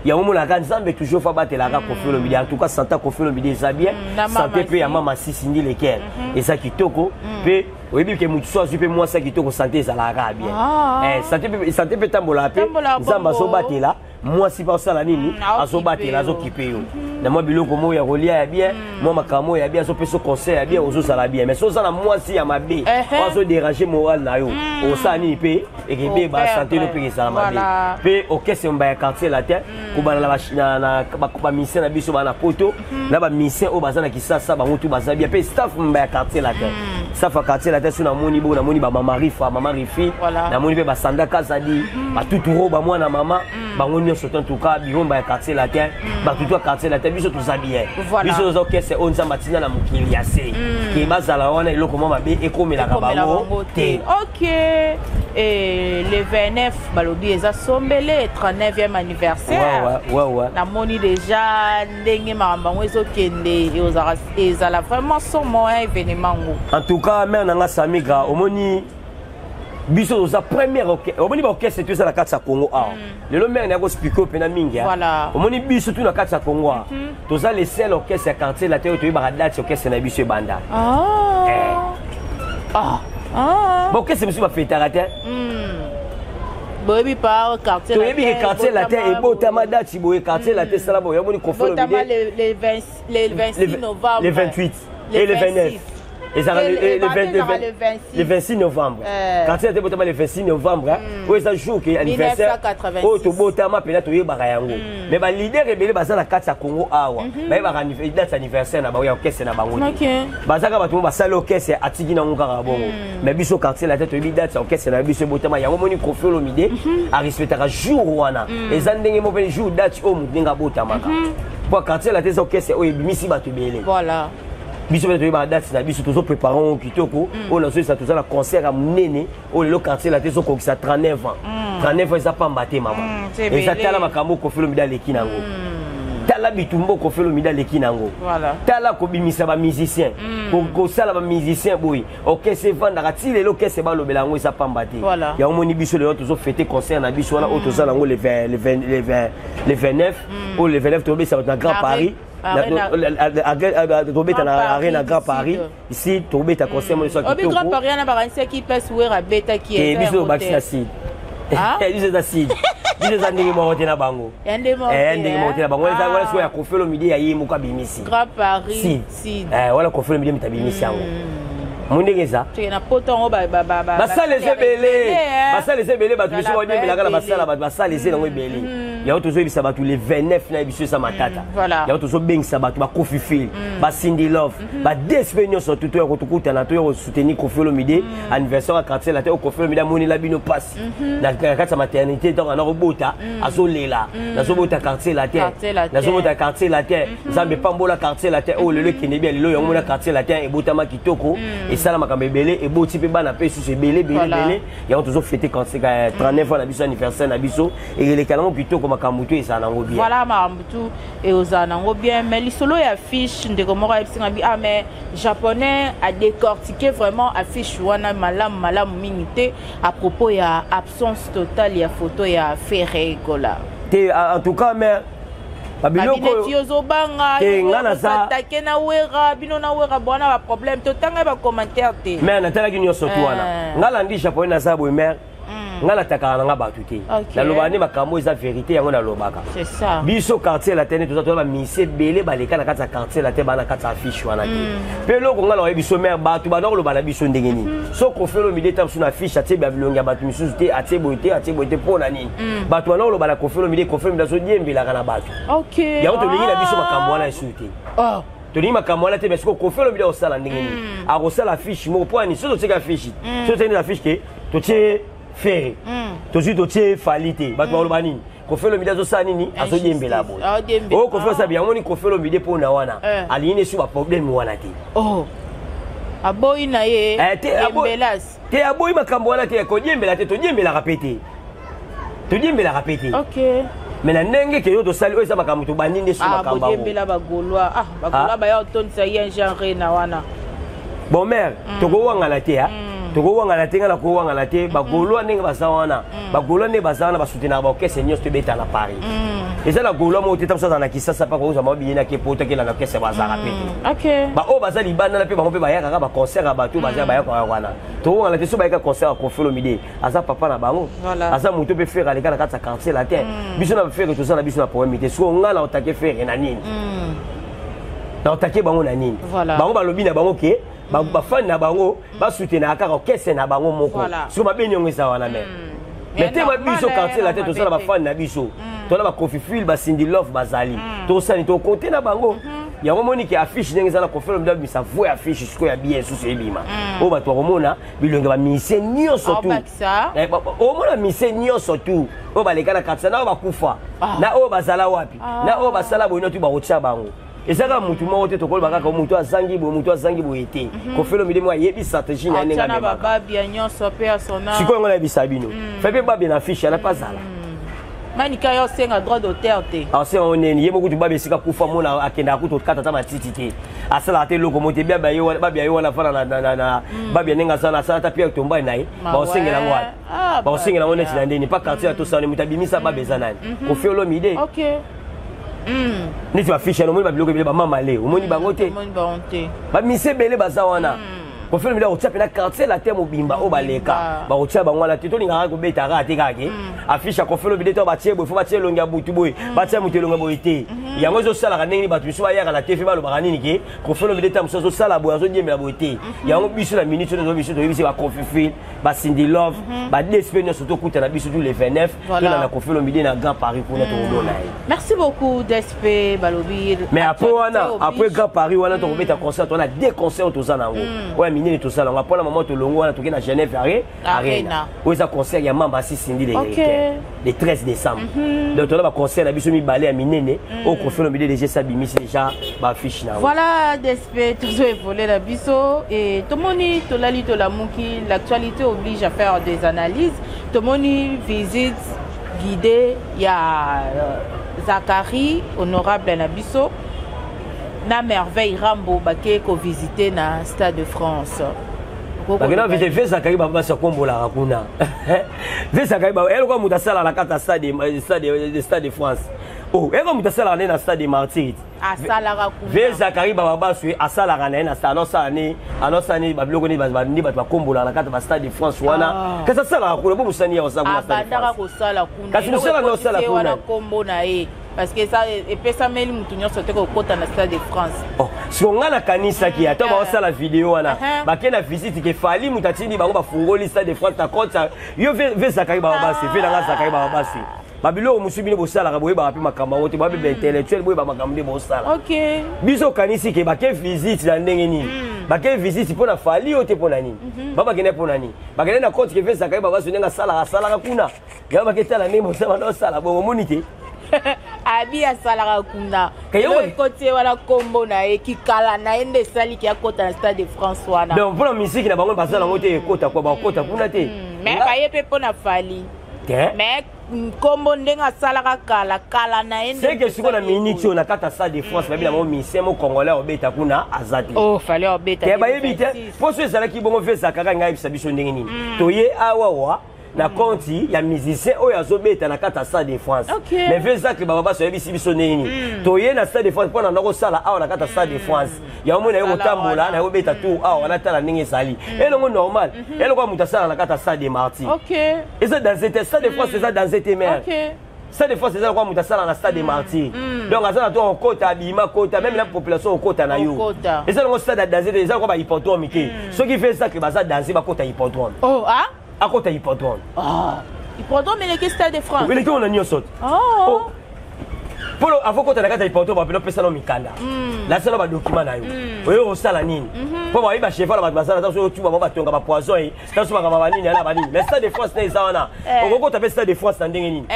Yango omonaka Nzambe toujours faut abatelaka Koffi Olomide. En tout cas santé Koffi Olomide eza bien. Santé mpe ya mama Sisi Ndileker eza kitoko mpe. Oyebi ke motu so azwi mpe mwasi ya kitoko, santé ezalaka kaka bien. Santé mpe etambolaka mpe. Nzambe azobatela mwasi mpe asala nini? Azobatela, azokipe yo na mwa biloko moko ya kolia ya bien, mwa makambo oyo ya bien, azopesa conseil ya bien, ozozala bien. Mais so oza na mwasi ya mabe oyo azoderange moral na yo, osala nini? Mpe ekebeba santé no mpe ezala mabe. Mpe orchestre mba ya Quartier Latin, kobanda na bamusicien na biso baa na poto na bamusicien oyo baza na Kisasa, bango tu baza bien. Mpe staff mba ya Quartier Latin, staff ya Quartier Latin, so namoni bongo, namoni bamama Rifa, mama Rifi, namoni mpe basanda Kazadi, batuturo, bamwana mama, bango nyonso to. En tout cas biromba ya Quartier Latin, batutu ya Quartier Latin, biso toza bien. Biso toza orchestre oyo Nzambe atinda na mokili ya se ke bazala wana, eloko mwa mabe ekomelaka bango te. Ok, et le 29 balobi eza sombele 39e anniversaire. Ouais. Namoni déjà ndenge makambo yango ezokende, ezala vraiment somo événement ngo. En tout cas mère nanga Samigra, omoni Biso toza première, omoni baorchestre to eza na kati ya Congo awa. Lelo mare na yakospike oyo mpena mingi. Omoni biso tu na kati ya Congo awa, toza le seul orchestre ya Quartier Latin oyo toyebaka date orchestre na biso ebanda. Baorchestre mosusu bafetaka te. Boyebi pa Quartier? Toyebi ke Quartier Latin ebotama date boye, Quartier Latin esala boye. Omoni Koffi le 26 novembre. Le 28 et le 29, ezalaka le 26 novembre. Quartier Latin ebotama le 26 novembre, oyo eza jour ke anniversaire oyo tobotama mpena, toyebaka yango. Mais baleader ebele baza na kati ya Congo awa, bayebaka date anniversaire na bango ya orchestre na bango te. Bazaka bato mo basali orchestre, atiki nango kaka bongo. Mais biso Quartier Latin toyebi date ya orchestre na biso ebotama. Yango moni Koffi Olomide arespectaka jour wana. Eza ndenge mo mpe jour date oyo motu ndenge abotamaka, po Quartier Latin eza orchestre oyo ebimisi bato ebele. Biso mpe toyebaka date na biso, tozoprépare yango kitoko. Oyo nazoyesa, toza na concert ya monene oyo lelo Quartier Latin ezokokisa 39 ans. 39 ans eza pamba te, mama. Eza tala makambo Koffi Olomide aleki nango, tala bitumba Koffi Olomide aleki nango, tala kobimisa bamusicien, kosala bamusicien boye, orchestre evandaka ti lelo, orchestre balobela yango, eza pamba te. Yango moni biso lelo tozofete concert na biso wana oyo toza nango le 29. Oyo le 29 tobesa bato na Grand Paris, tobeta na Arena Grand Paris ici, tobeta concert mo. Obi Grand Paris wana bakanisaki place Wera abetaki. Biso tobakisi na sud, biso eza sud, biso eza ndenge moko te na bango, ndenge moko te na bango. Wana sikoyo ya Koffi Olomide ya ye moko abimisi. Grand Paris. Wana Koffi Olomide moto abimisi yango mo ndenge eza. Basala eza ebele, basala eza ebele. Bato biso badiembelaka na basala, bato basala eza yango ebele. Yango tozoyebisa bato le 29 na biso eza matata. Yango tozobengisa bato, bakofi fil, basindi love, bades mpe nyonso tu, toya kotokutana, toya kosoutenir Koffi Olomide, anniversaire ya Quartier Latin oyo Koffi Olomide amonela bino mpasi na kati ya maternité. Ntango ana kobota azolela: "Nazobota Quartier Latin, nazobota Quartier Latin, Nzambe pambola Quartier Latin." Oyo lelo ekende bia lelo. Yango mona Quartier Latin ebotama kitoko, esala makambo ebele, eboti mpe bana mpe susu ebele ebele ebele. Yango tozofete 39 ans na biso, anniversaire na biso ekeleka nango kitoko, makambo tu ezala nango bien. Voilà, makambo tu eozala nango bien. Mais lisolo ya affiche, ndeko moko ayebisinga bi: "Ah, mais japonais adécortiqué vraiment affiche wana malamu malamu mingi te", à propos ya absence totale ya photo ya Ferre Gola. Te, en tout cas, mais babiloko ozobanga atake na Wera, bino na Wera bwana baproblème, totanga bacommentaire te. Mais natalaki nyonso tu wana. Nga landi japonais, naza boye, mare, nga natakaka nanga bato te. Nalobaka nde makambo eza vérité, yango nalobaka. Biso Quartier Latin toza, toza bamisi ebele baleka na kati ya Quartier Latin, baa na kati ya affiche wana te. Mpe eloko nga nakoyebi biso, mare, bato banda koloba na biso ndenge nini? So Koffi Olomide ta mosusu na affiche atie babilongi ya bato misusu te, atie boye te, atie boye te, mpo na nini bato banda koloba na Koffi Olomide? Koffi Olomide azodiembelaka na bato. Yango tolingi na biso makambo wana esusu te, tolingi makambo wana te. Mais sikoyo Koffi Olomide akosala ndenge nini? Akosala affiche moko mpo ani? So totieka affiche, so totieki affiche ke totie Ferre, tozwi totie Fally te, bato bakoloba nini? Koffi Olomide azosala nini? Azodiembela boye. Oyo Koffi osala yango nini? Koffi Olomide mpona wana alingi nesu baproblème wana te. Aboyi na ye. Te, aboyi makambo wana te, kodiembela te. Todiembelaka mpe te, todiembelaka mpe te. Mais na ndenge ke yo tosali oyo eza makambo tobandi nde so makambo. Bodiembela bagaulois, bagaulois baya otondisa ye genre na wana. Bon, mare, tokowangana te, tokowangana te, nga na kowangana te. Bagaulois ndenge baza wana, bagaulois ndenge baza wana, basoutenaka baorchestre nyonso tobeta na Paris. Eza na gaulois moko te, ta mosu aza na Kisasa mpa kozwa mabiye na ke poto akela na orchestre, bazalaka mpe te. Baoyo baza libanda na mpe bango mpe bayakaka baconcert ya bato baza, bayaka wana. Tokowangana te. So bayaka concert ya Koffi Olomide, aza papa na bango, aza moto mpe Ferre aleka na kati ya Quartier Latin. Biso na Ferre toza na biso na problème te. Siko nga na otake Ferre na nini? Na otake bango na nini? Bango balobi na bango ke bafani na bango basoutenaka kaka orchestre na bango moko. Siko mabeni yango eza wana. Mais te, biso Quartier Latin toza na bafani na biso, tona bakofi fil, basindi love bazali, tosani tokote na bango. Yango moni ke affiche ndenge eza na Koffi Olomide abimisa vrai affiche sikoyo ya bien susu ebima, oyo bato bakomona bilongi ya bamusicien nyonso tu. Omona musicien nyonso tu oyo baleka na quartier, na oyo bakufa, na oyo bazala wapi, na oyo basala boye, tu bakotia bango. Eza kaka mutu moko te tokoloba kaka mutu azangi boye, mutu azangi boye te. Koffi Olomide mo ayebi stratégie na ye ndenge amemaka. Sikoyo yango nayebisa bino, fe mpe babia na affiche yana mpe azala. Manike ayo osenga droit d'auteur te. Asenga ngo nini? Ye moko kutu babe esika kufa mona akendaka kutu okata ata matiti te, asalaka te eloko mo te. Babia ye wana afana na babia ndenge asala, asala ata pierre tombale na ye. Baosengela yango wapi? Baosengela yango neti na ndeni pa quartier ya tosala moto abimisa babe eza nani? Koffi Olomide. Neti bafiche yana, omoni babiloko ebele, bamamale omoni bango te, bamise ebele baza wana. Koffi Olomide akotia mpena Quartier Latin mobimba oyo baleka, bakotia bango wana te. Tolingaka kobeta kaka te, kaka ke affiche ya Koffi Olomide to batie boye, fo batie elongi ya butu boye, batia moto elongi boye te. Yango ezosalaka ndenge nini? Bato misusu bayaka na TV, balobaka nini? Ke Koffi Olomide ta mosusu azosala boye, azodiembela boye te. Yango biso na minute oyo, biso toyebisi baKoffi, baCindy Love, baDSP nyonso, tokutana biso tous les 29, tolanda Koffi Olomide na Grand Paris kuna, tokomona ye. Merci beaucoup, DSP balobi. Mais après wana, après Grand Paris wana, tokobeta concert. Towana deux concert toza nango oyo ya minene, tosala yango mpona mama. Tolongo wana, toke na Genève Arena, oyo eza concert ya Mamba Sisindi le 13 décembre. Donc toza baconcert na biso mibale ya minene oyo Koffi Olomide déjà esi abimisi déjà baaffiche nango. Voilà, DSP, tozo évoluer na biso et tomoni, tolali, tolamuki, l'actualité oblige à faire des analyses. Tomoni visite guidée ya Zacharie, honorable na biso, na Merveille Rambo, bake kovisite na Stade de France. Bakenda visite ve Zacharie babasi akombolaka kuna. Ve Zacharie eloko moto asalaka na kati ya Stade de France, oh, eloko moto asalaka nde na Stade de Martyrs. Asalaka kuna. Ve Zacharie Bababaswe asalaka na ye na stade, anosala ni anosala ni babiloko nini nde bato bakombolaka na kati ya bastade de France wana, kasi asalaka kuna bo mosani ya kosala kuna Stade de Abandaka France. Kosala kuna. Kasi mosala na osala Eloko kuna. wana nkombo na ye, parce que eza epesameli mutu nyonso te kokota na Stade de France. Oh, siko nga nakanisaki ata baosala video wana, bake na visite ke Fally moto atindi bango, bafungoli Stade de France na compte yo ve Zacharie Bababaswe. Ve nanga Zacharie Bababaswe, babiloko mosusu bino bosalaka, boyebaka mpe makambo yango te. Babebe intellectuel, boyeba makambo nde bosala. Biso okanisi ke bake visite na ndenge nini? Bake visite mpo na Fally oyo te, mpo na nini? Bakende mpo na nini? Bakende na compte ke ve Zacharie Bababaswe ndenge asalaka, asalaka kuna, yango baketala ndenge mosala banda osala bongo, omoni te. Abi asalaka kuna. Ekoti ye wana nkombo na ye, kikala na ye nde esaliki akota na Stade de France wana. Donc mpona misiki na bango baza nango te, ekota kwa bakota kuna te. Mais baye mpe mpo na Fally. Te. Mais nkombo ndenge asalaka kala kala na ye. Seke sikoyo na minute oyo, na kati ya Stade de France, bayebi nango musicien mo congolais obeta kuna aza te. Oh, Fally obeta. Te, bayebi te. Mpo so ezalaki bongo, ve Zacharie ngai ayebisa biso ndenge nini toye awa wa na compte ya musicien oyo azobeta na kati ya Stade de France. Mais ve Zacle Bababaswe ayebisi biso ndenge nini toye na Stade de France mpo na ndako osala awa na kati ya Stade de France. Yango moi naye kotambola, naye kobeta tour awa, natala ndenge ezali elongo normal, eloko ya moto asala na kati ya Stade de Martyr. Eza danse te. Stade de France eza danse te, mare. Stade de France eza lokola moto asala na Stade de Martyr, donc aza na to okota, abima, kota même na population, okota na yo. Eza nango stade ya danse te, eza lokola bahippodrome te. Soki ve Zacle baza danse, bakota hippodrome. Oh, ah? Akota hippodrome. Ah. Hippodrome eleki Stade de France. Eleki wana nyonso te. Oh. Polo avokota na kati ya hippodrome, bapena opesa no mikanda, lasala badocument na yo, oyo osala nini, mpo bayebi bacheval, bato basala ta soki otuba bango, batonga bapoison ye ta so makambo banini ana banini. Mais Stade de France na eza wana, okokota mpe Stade de France na ndenge nini?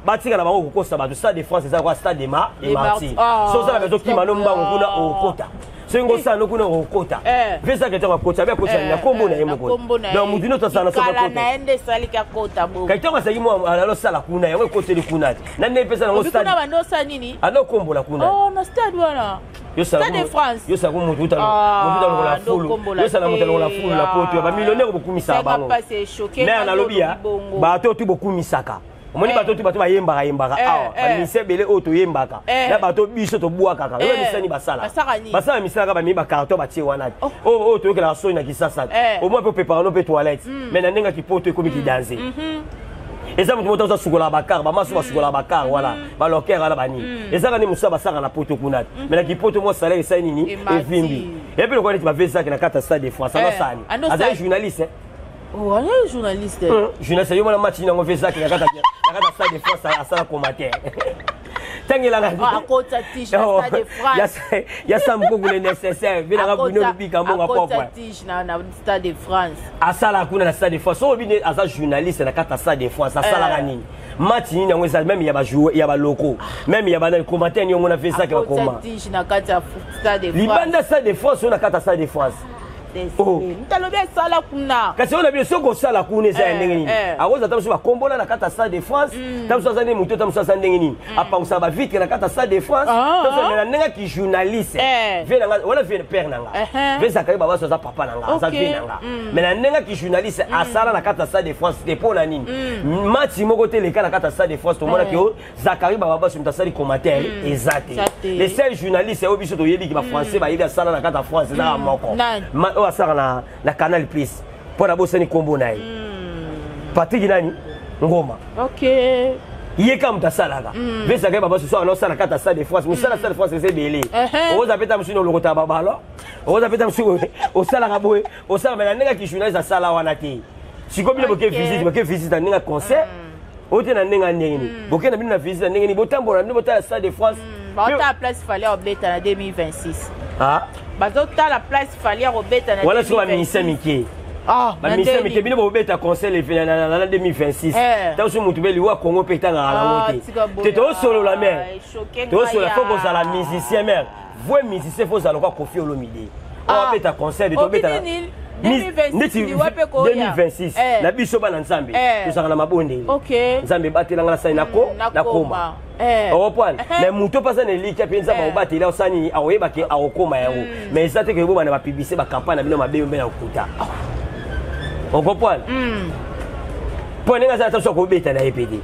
Batika na bango kokosa bato. Stade de France eza kwa Stade de Martyr. So osala bezokima no mbango kuna, okokota. Soki ngosala no kuna, okokota. Ve ezaka ntango akota, abe akota na nkombo na ye moko. Donc mutu nyonso asala na soki Kala na ye nde esaliki akota bongo. Kaki ntango azalaki mwa alosala kuna, yango ekoteli kuna te na nde epesa nango. Obi kuna bando osala nini? Alokombola kuna. Oh, na stade wana. Stade de France. Yosala mutu uta lokola fulu, yosala moto lokola fulu na poto ya bamillionnaire, bokumisaka bango. Me nalobi ya bato oyo tu bokumisaka, omoni bato tu, bato bayembaka yembaka awa, bamise ebele oyo toyembaka na bato biso tobwakaka oyo, misani basala, basala misala kaka bamemi bacarton batie wana te. Oyo toyokelaka soni na Kisasa te, omoi mpe opeparano mpe toilette, mais na ndenge ya kipoto ekomi kidanse. Eza moto moto azosukolaka bacar, bamaso basukolaka bacar wana, baloker wana, banini, ezaka nde mosala basalaka na poto kuna te. Mais na kipoto mwa salaire esali nini? Evimbi. Epi lokola neti bavesaki na kati ya Stade de France, anosani azali journaliste. Oh, azali journaliste. Journaliste yo mona match nango, vezaki na kati ya Stade de France, asala commentaire tangelanga. Akota tige na Stade de France. Ya Sam Koko le nécessaire venanga Bruno Lubika mbongo propre. Tige na Stade de France. Asala kuna na Stade de France. Oyo bino aza journaliste na kati ya Stade de France, asalaka nini? Match nini yango ezali même ya bajoueur ya baloko, même ya banani, commentaire nini yango na vezaki bakoma tige na kati ya Stade de France? Libanda Stade de France oyo, na kati ya Stade de France. te. Moto alobi asala kuna. Kasi oyo na bino, soki osala kuna, eza ya ndenge nini? Akozala ta mosusu bakombola na kati ya Stade de France, ta mosusu aza ndenge motu, ta mosusu aza ndenge nini, apangusaka bavitre na kati ya Stade de France. Ta mosusu na ndenge aki journaliste, vieux na nga wana, vieux père na nga, vieux Zakari Babaso, aza papa na nga, aza vieux na nga, mais na ndenge aki journaliste asala na kati ya Stade de France te. Mpo na nini? Match moko te eleka na kati ya Stade de France, tomonaki o Zakari Bababaso moto asali commentaire, eza te. Le seul journaliste oyo biso toyebiki, bafrançais bayebi, asala na kati ya France, ezaka moko oyo asalaka na Canal Plus, mpo na bosani nkombo na ye, Patrik nani Ngoma. Ye ka moto asalaka vesaka ye babaso so ana osala kati ya Stade de France. Mosala Stade de France eza ebele. Okoza mpe ta mosusu na olokota babalo, okoza mpe ta mosusu osalaka boye, osalaka, mais na ndenge aki journaliste asala wana te. Sikoyo bino boke visite, boke visite na ndenge ya concert oyo te, na ndenge ya ndenge nini? Boke na bino na visite na ndenge nini? Botambola na bino, botala Stade de France. Baotala place Fally akobeta na 2026. Ah? Bazotala place Fally akobeta na Wana sikoyo bamusicien mike, bamusicien mike, bino bobeta concert na 2026, ntango soki motu mpe liwa Congo mpe etangaka nango te te. Tosolola mare, tosolola, faut kozala musicien mare, vrai musicien, faut ozala lokwa Kofi Olomide oyo abeta concert. Tobeta neti 2026 na biso bana Nzambe, tozalaka na mabondeli. Nzambe ebatelanga, nasali nakoma, okoprendre? Mais moto mpe aza na elikya mpe Nzambe akobateli, osala nini, akoyeba ke akokoma yango. Mais eza te ke bobanda bapublicité, bacampagne na bino mabe mpe na kokuta, okoprendre? Mpo ndenge aza, ta so akobeta na ye pe te,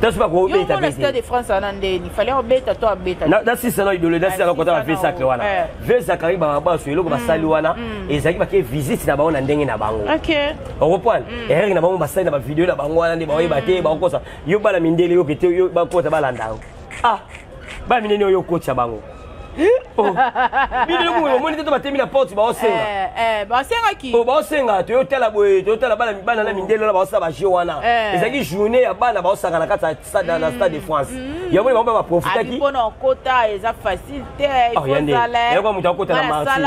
ta so akobeta. Pe Stade de France wana ndeni Fally akobeta to abeta? Nasisa na idolo, nasisa na kota bavieux sacre wana, vieux Zakari Bababaso. Eloko basali wana ezalaki bake visite na bango na ndenge na bango, okoprendre? Erreur na bango basali na bavideo na bango wana nde baoyeba te, bakokosa yo bana mindele, yoke te, yo bakota balanda yo. Ah, bana mindele oyo okotisa bango bino omoni te, to batemi na porte, baosenga. Basengaki. Baosenga, toyotala boye, toyotala bana na mindele wana baosala bajeu wana. Ezalaki journée ya bana baosaka na kati na Stade de France, yango bango baprofitaki. Mpona okota eza facile te. Yango moto akota na Martyr.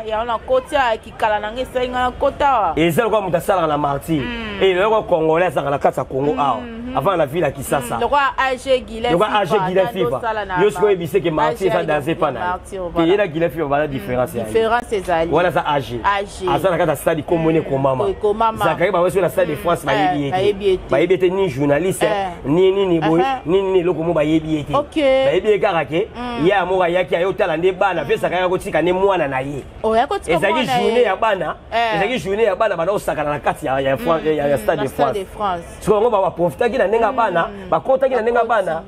Yango nakota kikala nanga esali nga nakota. Eza lokola moto asalaka na Martyr, eloko congolais azalaka na kati ya Congo awa, avant na ville ya Kisasa. Lokola AG Guilin. Lokola AG Guilin Fifa. Yo sikoyo oyebise ke Martyr eza danger mpa na ye te, ye na Guilin Fifa baza différence. Différence ezali. Wana aza AG, aza na kati ya stade, komoni ekomama. Zakari bango soki na Stade de France bayebi ye te, bayebi ye te, ni journaliste, ni nini boye, ni nini, eloko mo bayebi ye te. Bayebi ye kaka ke ye amoko ayaki, aye otala nde bana mpe Zakari akotika nde mwana na ye. Ezalaki journée ya bana, ezalaki journée ya bana, bana osakana na kati ya Stade de France. Sikoyo bango baprofitaki na ndenge ya bana, bakotaki na ndenge ya bana,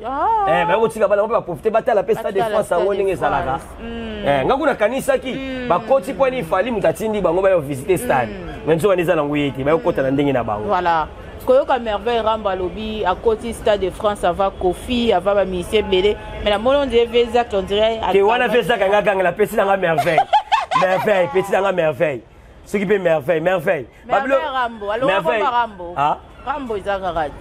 baye kotika bana, bango mpe baprofite batala mpe Stade de France yango ndenge ezalaka. Nga kuna kanisaki bakoti mpo ani Fally moto atindi bango bayo visite stade, mais nzoka nde eza nango ye te, bayokota na ndenge na bango. Voilà, koyoka Merveille Rambo alobi akoti Stade de France ava Kofi, ava bamusicien ebele, mais namoni on dirait Vezak, on dirait. Te, wana Vezak anga gangela pesi nanga Merveille, Merveille pesi nanga Merveille, soki mpe Merveille, Merveille. Rambo. Rambo, Rambo eza kaka te.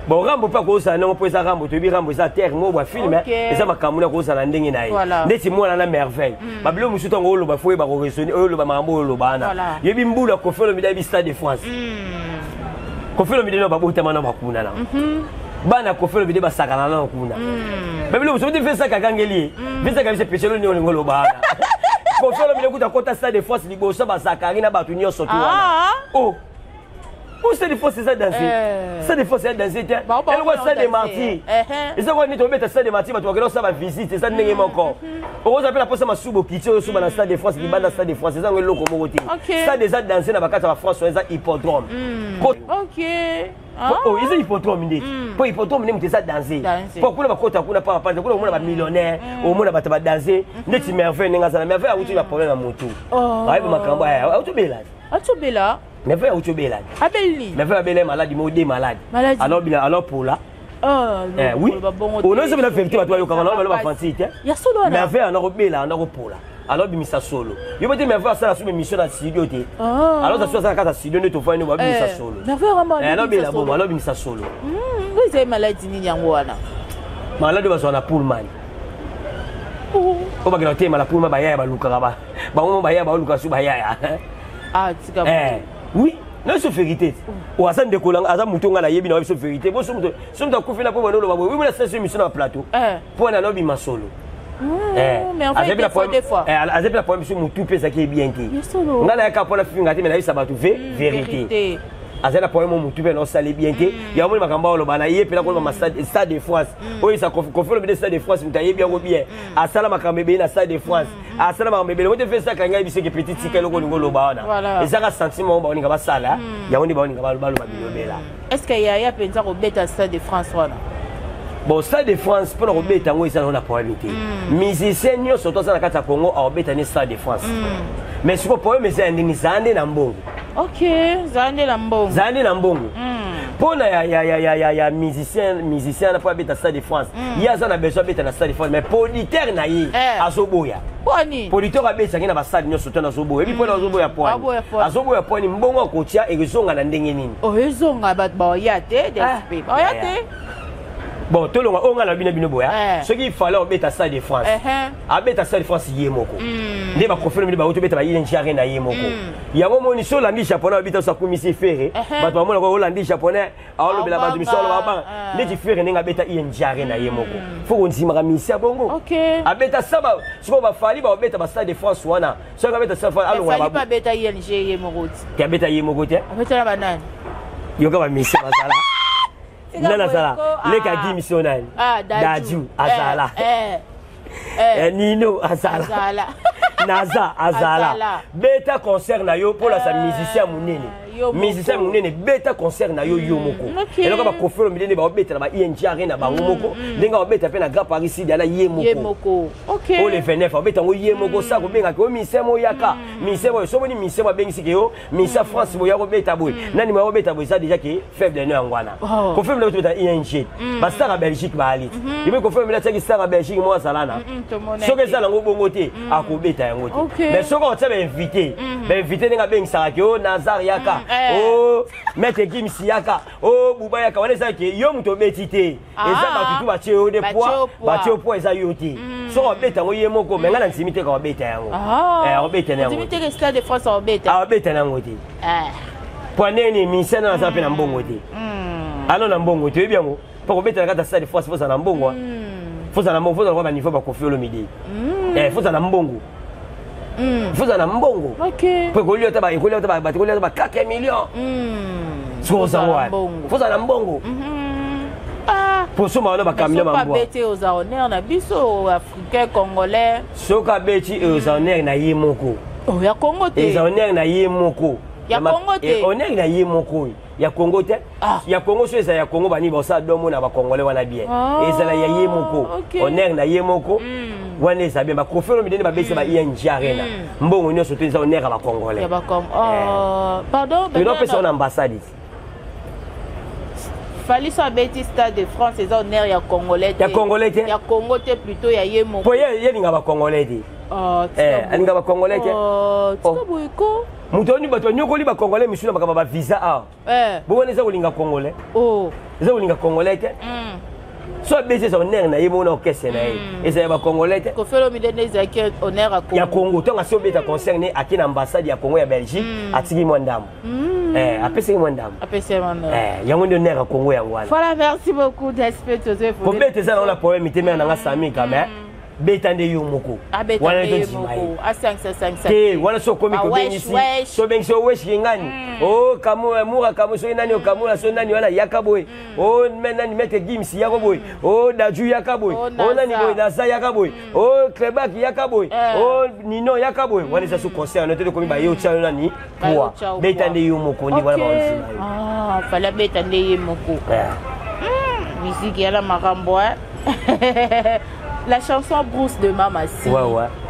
Bon, Rambo mpe akozala nango mpo eza Rambo, toyebi Rambo eza terre mo bwa film, eza makambo na kozala ndenge na ye, ndeti mwana na Merveille. Babilo mosusu ntango oloba, faut oyeba koraisonner, oyo oloba makambo oyo oloba wana. Yebi mbula Kofi Olomide, ayebi Stade de France. Kofi Olomide no babotama na bakuna na bana Kofi Olomide basakana nano kuna. Babilo mosusu te vesaka akangeli ye, vesaka biso pechelo nini olingo oloba wana. Kofi Olomide kuta kota Stade de France liboso bazakari na bato nyonso tu wana. Oh, po Stade de France eza danger, Stade de France eza danger te. Eloko Stade de Martyr eza kwa nini tobeta Stade de Martyr, bato bakende kosala bavisite, eza ndenge moko. Okozala mpe na posa masuba, okiti oyo osuba na Stade de France, libanda Stade de France eza yango eloko moko te. Stade eza danger na bakati ya bafrance wana, eza hippodrome. Eza hippodrome ndeti, mpo hippodrome nde moto eza danger, mpo kuna bakota kuna papa, kuna omona bamillionnaire, omona bato badanse ndeti Merveille ndenge azala. Merveille awuti baproblème ya motu, ayebi makambo, awuti obela. Atobela. Merveille awuti obela. Abeli. Merveille abela maladi mo de maladi, alors bila, alors pola. Oui, onozo na vérité, bato bayokaka na balo bafanti te. Merveille ana kobela, ana kopola, alors bimisa solo. Yo pe te, Merveille asala so émission na studio te, alors aso asala kaka studio nde tofani, babimisa solo. Alors bela bongo, alors bimisa solo. Ezali maladi nini yango wana? Maladi bazwa na Pullman, oyo bakenda kotema na Pullman, bayaya balukaka bango, bayaya baoluka so bayaya. Oui, na biso vérité o aza ndeko nanga, aza moto nga nayebi na biso vérité. Bo so moto akufi na mpo bana oloba boye, wi, mona station émission na plateau mpo wana alobima solo. Azali mpe na problème biso motu mpe ezalaki bien te. Ngai nayaka mpona finga te, me nayebisa bato vérité. Azali na problème motu mpe naosali bien te. Yango moni makambo aloba na ye mpena koloba Stade de France oyo esa Koffi Olomide. Stade de France, moto ayebi yango bien, asala makambo ebele na Stade de France, asala makambo ebele. Mote fe esaka ngai biso ke petit tika eloko olingi oloba wana, ezaka sentiment oyo baoninga basala yango nde baoninga baloba bilobela. Est ce que yaya mpenza kobeta Stade de France wana? Bon, Stade de France mpona kobeta yango eza nango na problème te. Musicien nyonso to aza na kati ya Congo aobeta ne Stade de France, mais sikoyo problème eza ya ndenge zala nde na mbongo. Ok, zala nde na mbongo. Zala nde na mbongo mpona ya musicien wana mpo abeta Stade de France. Ye aza na besoin abeta na Stade de France, mais producteur na ye azoboya. Producteur abetaki na bastade nyonso to nazoboya. Ebi mpona azoboya poani, azoboya poani mbongo akotia ekozonga na ndenge nini? Ezonga, bato baoya te, dsp baoya te. Bon, tolonga oyo ngai na bino bino boya. Soki Fally obeta Stade de France, abeta Stade de France ye moko nde baKoffi Olomide bauti obeta ba ING Arena ye moko. Yango moni so olandi Japonais abita so akumisi Ferre, bato bamonaka olandi Japonais aolobela bato miso aloba banga neti Ferre ndenge abeta ING Arena ye moko. Fo kondimaka misi ya bongo abeta saba. Sikoyo baFally baobeta ba Stade de France wana, soki abeta Stade de France, alongola. Abeta ING ye moko? Te, abeta ye moko te. Abetala banani? Yoka, bamisi bazala nani? Azala leka Gimi so nani, Dadju azala, Nino azala, Naza azala. Beta concert na yo mpo lasa musicien monene, musicien monene, beta concert na yo yo moko. Eloko baKoffi Olomide nde baobeta na ba ING Arena bango moko, ndenge baobeta mpe na Grand Paris Sidi ana ye moko. Oyo le 29 abeta yango ye moko. Sa kobengaka yo musicien moyaka musicien boye, somoni musicien mo abengisiki yo musicien France boye ya kobeta boye, nani moya kobeta boye, eza déjà ke faible no yango wana. Koffi Olomide tobeta ING, bastar ya Belgique baali te. Epi Koffi Olomide atiaki star ya Belgique mo azala na. Soki eza nango bongo te, akobeta yango te. Mais soki otia bainvité, bainvité ndenge abengisaka ke o Nazar yaka, o Maître Gims yaka, o Buba yaka, wana eza ke yo moto obeti te, eza bato tu batie yo de poids, batie yo poids, eza yo te. Soki obeta yango ye moko, me ngai na ndimi te ka obeta yango, obeta na yango, abeta na yango te. Po nini? Musicien nano aza mpe na mbongo te, ano na mbongo te, oyebi yango. Mpo kobeta na kati ya Stade de France, fozala na mbongo, fozala na mbongo, fozala kwa baniveau baKoffi Olomide, fozala na mbongo, fozala na mbongo mpo ekolia ata ekolia ata bato ekolia ata ba 4 millions. Soki ozango wana, fozala na mbongo po soma wana bacamion mambwa. Abeti, oza honneur na biso africain congolais. Soki abeti, eza honneur na ye moko. Ya Congo te? Eza honneur na ye moko. Ya Congo te? Honneur na ye moko, ya Congo te. Ya Congo so eza ya Congo, bani basala domo na bacongolais wana bien. Ezala ya ye moko, honneur na ye moko wana eza bien. BaKoffi Olomide nde babeti ba ING Arena, mbongo nyonso to eza honneur ya bacongolais. Pardon? Opesa wana ambassade. Fally so abeti Stade de France, eza honneur ya congolais te? Ya congolais te. Ya Congo te, plutôt ya ye moko. Po ye alinga bacongolais te, alinga bacongolais te. Tika boye ko. Moto oni bato banyokoli bacongolais misu na makambo ya bavisa awa. Bongo wana eza kolinga congolais, eza kolinga congolais te. So abeti, eza honneur na ye moko na orchestre na ye, eza ya bacongolais te. Koffi Olomide nde ezalaki honneur ya Congo. Ntango asi obeta concert ne, ake na ambassade ya Congo ya Belgique, atiki mwa ndambo, apesaki mwa ndambo. Yango nde honneur ya Congo yango wana. Voilà, merci beaucoup Dsp. Tozo Kobeta eza nango na problème te, mare nanga Sami quand même, beta nde yo moko. Wana tondima ye te. Wana so okomi kobengisi, so obengisi oweshiki ngani, o mura kamu soki nani, okamura soki nani wana yaka boye, o nani, Maître Gims yaka boye, o Dadju yaka boye, o nani boye, Naza yaka boye, o Clebak yaka boye, o Nino yaka boye, wana eza so concert no te. Tokomi baye otya yo nani poa, beta nde yo moko nde wana baondima yo. Fally abeta nde ye moko. Musique yala makambo. La chanson Bruce de Mamassi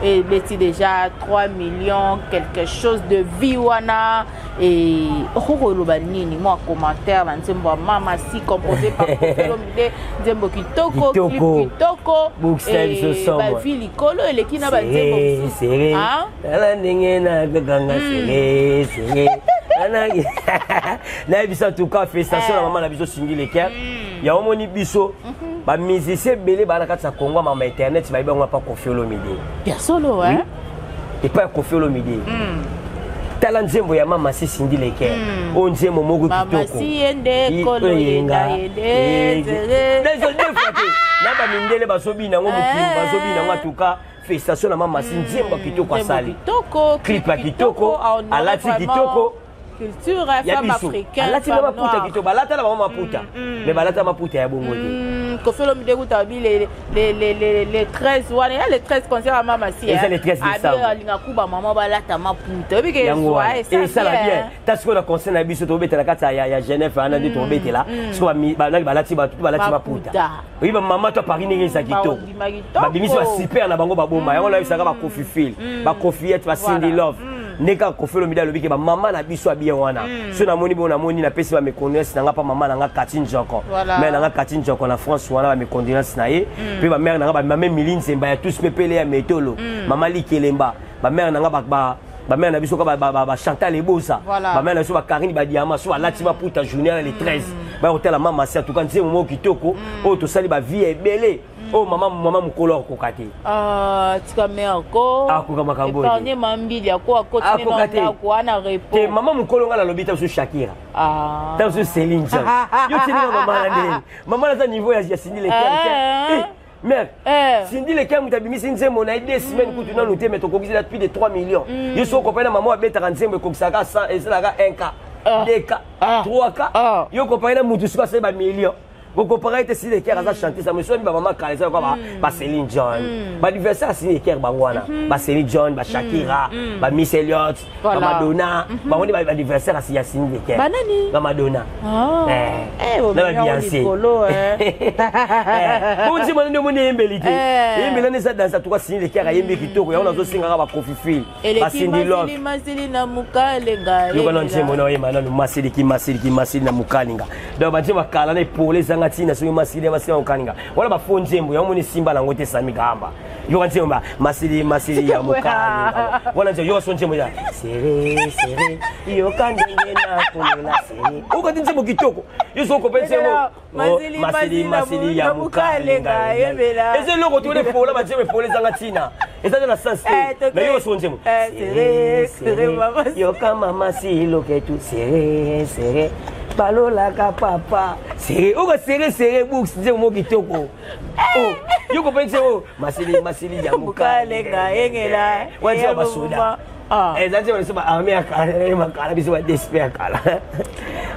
et beti déjà 3 millions quelque chose de vues wana. Et okoloba nini, mwa commentaire na nzembo ya Mamasi composé par Koffi Olomide? Nzembo kitoko, clip kitoko, bavues likolo eleki na banzembo. Tala ndenge nakokanga sere sere. Nayebisa, en tout cas félicitation na mama na biso Cindy Le Cœur. Yango moni biso bamusicien ebele baa na kati ya Congo, mama internet bayebi yango apa Koffi Olomide. Ya solo? Epai ya Koffi Olomide. Tala nzembo ya mama si Cindy Leker. Oyo nzembo moko kitoko. Deux fois te. Na ba mindele bazobina yango mokili bazobina yango en tout cas félicitation na mama si nzembo ya kitoko asali. Clip ya kitoko, alati kitoko. Culture ya femme biso africaine, alati na femme maputa noire. kitoko, balata na bango maputa, mais balata maputa ya bongo te. Koffi Olomide kuta abi les 13 wana ya les 13 concert ya mama si Eza les 13 décembre. abi alinga kuba mama balata maputa oyebi ke Yango wana esala bien. Ta sikoyo na conseil na biso tobetela kati ya Genève wana nde tobetela sikoyo banani balati bato balati maputa. Maputa. Oyebi bamama to Paris ndenge eza kitoko. Bandima kitoko. Babimisi basuper na bango baboma yango nayebisaka bakofi fil bakofiete basindi love nde kaka Koffi Olomide alobi ke bamama na biso abien wana. So namoni bo namoni napesi bamecondoléance na nga mpa mama na nga Kati Njoko. Voilà. Mare na nga Kati Njoko na France wana, bamecondoléance na ye mpe bamare na nga bamama Emili Nzemba ya tous mpe pele ya Metolo, mama Likelemba, bamare na nga bamare na biso ka bachantal Ebosa. Voilà. Bamare na biso bakarine badiama so balati maputa journée wana le 13 bakotala mama si. En tout cas nzembo moko kitoko oyo tosali bavie ya ebele oyo mama mokolo akokoka te. Ah, tika mare ko Akoka makambo oyo te. Épargne mambili ako akotine Akoka na te. ndako wana repos. Te, mama mokolo nga nalobi ta biso Shakira, ta biso Céline Dion. Yo tininga mama na ndenge mama naza niveau ya Cindy Le Cœur te. Mare Cindy Le Cœur moto abimisi nzembo na ye 2 semaines kutu nanu te, mais tokokisi na plus de 3 millions. Yo soki okopai na mama abetaka nzembo ekokisaka 100, esalaka 1 k, 2 k, 3 k. Yo kopai na mutu soki asali bamillion, kokompara ete Cindy Le Cœur aza chanteuse. Mais soki bamama kala eza lokola baCéline Dion, baadversaire ya Cindy Le Cœur bango wana, baCéline Dion, baShakira, baMiss Elliot, baMadonna, bango nde baadversaire ya Cindy Le Cœur. Banani? Bamadonna. Ah. Eh, Eh, na bomemi yango baBeyoncé. likolo, eh. Bonzima nde omoni eyembeli te. Eyembeli wana eza danse. Atuka Cindy Le Cœur ayembi kitoko yango nazosengaka bakofi fil Eleki basindi love. Masili masili na mokalenga. Yoka na nzembo na oyemba nanu masiliki masiliki masili na mokalinga. Donc banzembo akala na epole ezanga ntina. Soki masili masili na mokalinga wana bafo nzembo yango moni esimba nango te. Sami Gamba, yoka nzembo ba masili masili ya mokalinga wana nzembo. Yoka so nzembo ya sere sere, yoka ndenge nakolela sere. Oyoka te nzembo kitoko. Yo so okope nzembo Masili, masili masili masili ya na mokalinga, mokalinga yebela. eza eloko tole epola. Banzembo epola ezanga ntina, eza te na sens Eh, te. Mais yoka so nzembo Eh, sere, sere, mama. yoka mama siloketu sere sere balolaka papa sere. Oka sere sere books nzembo moko kitoko. Oh, yoko mpe nzembo masili masili ya Mokalenga, yengela. wana nzembo basoda. Ah. Eza nzembo biso baarme ya kala, makala biso badespe ya kala.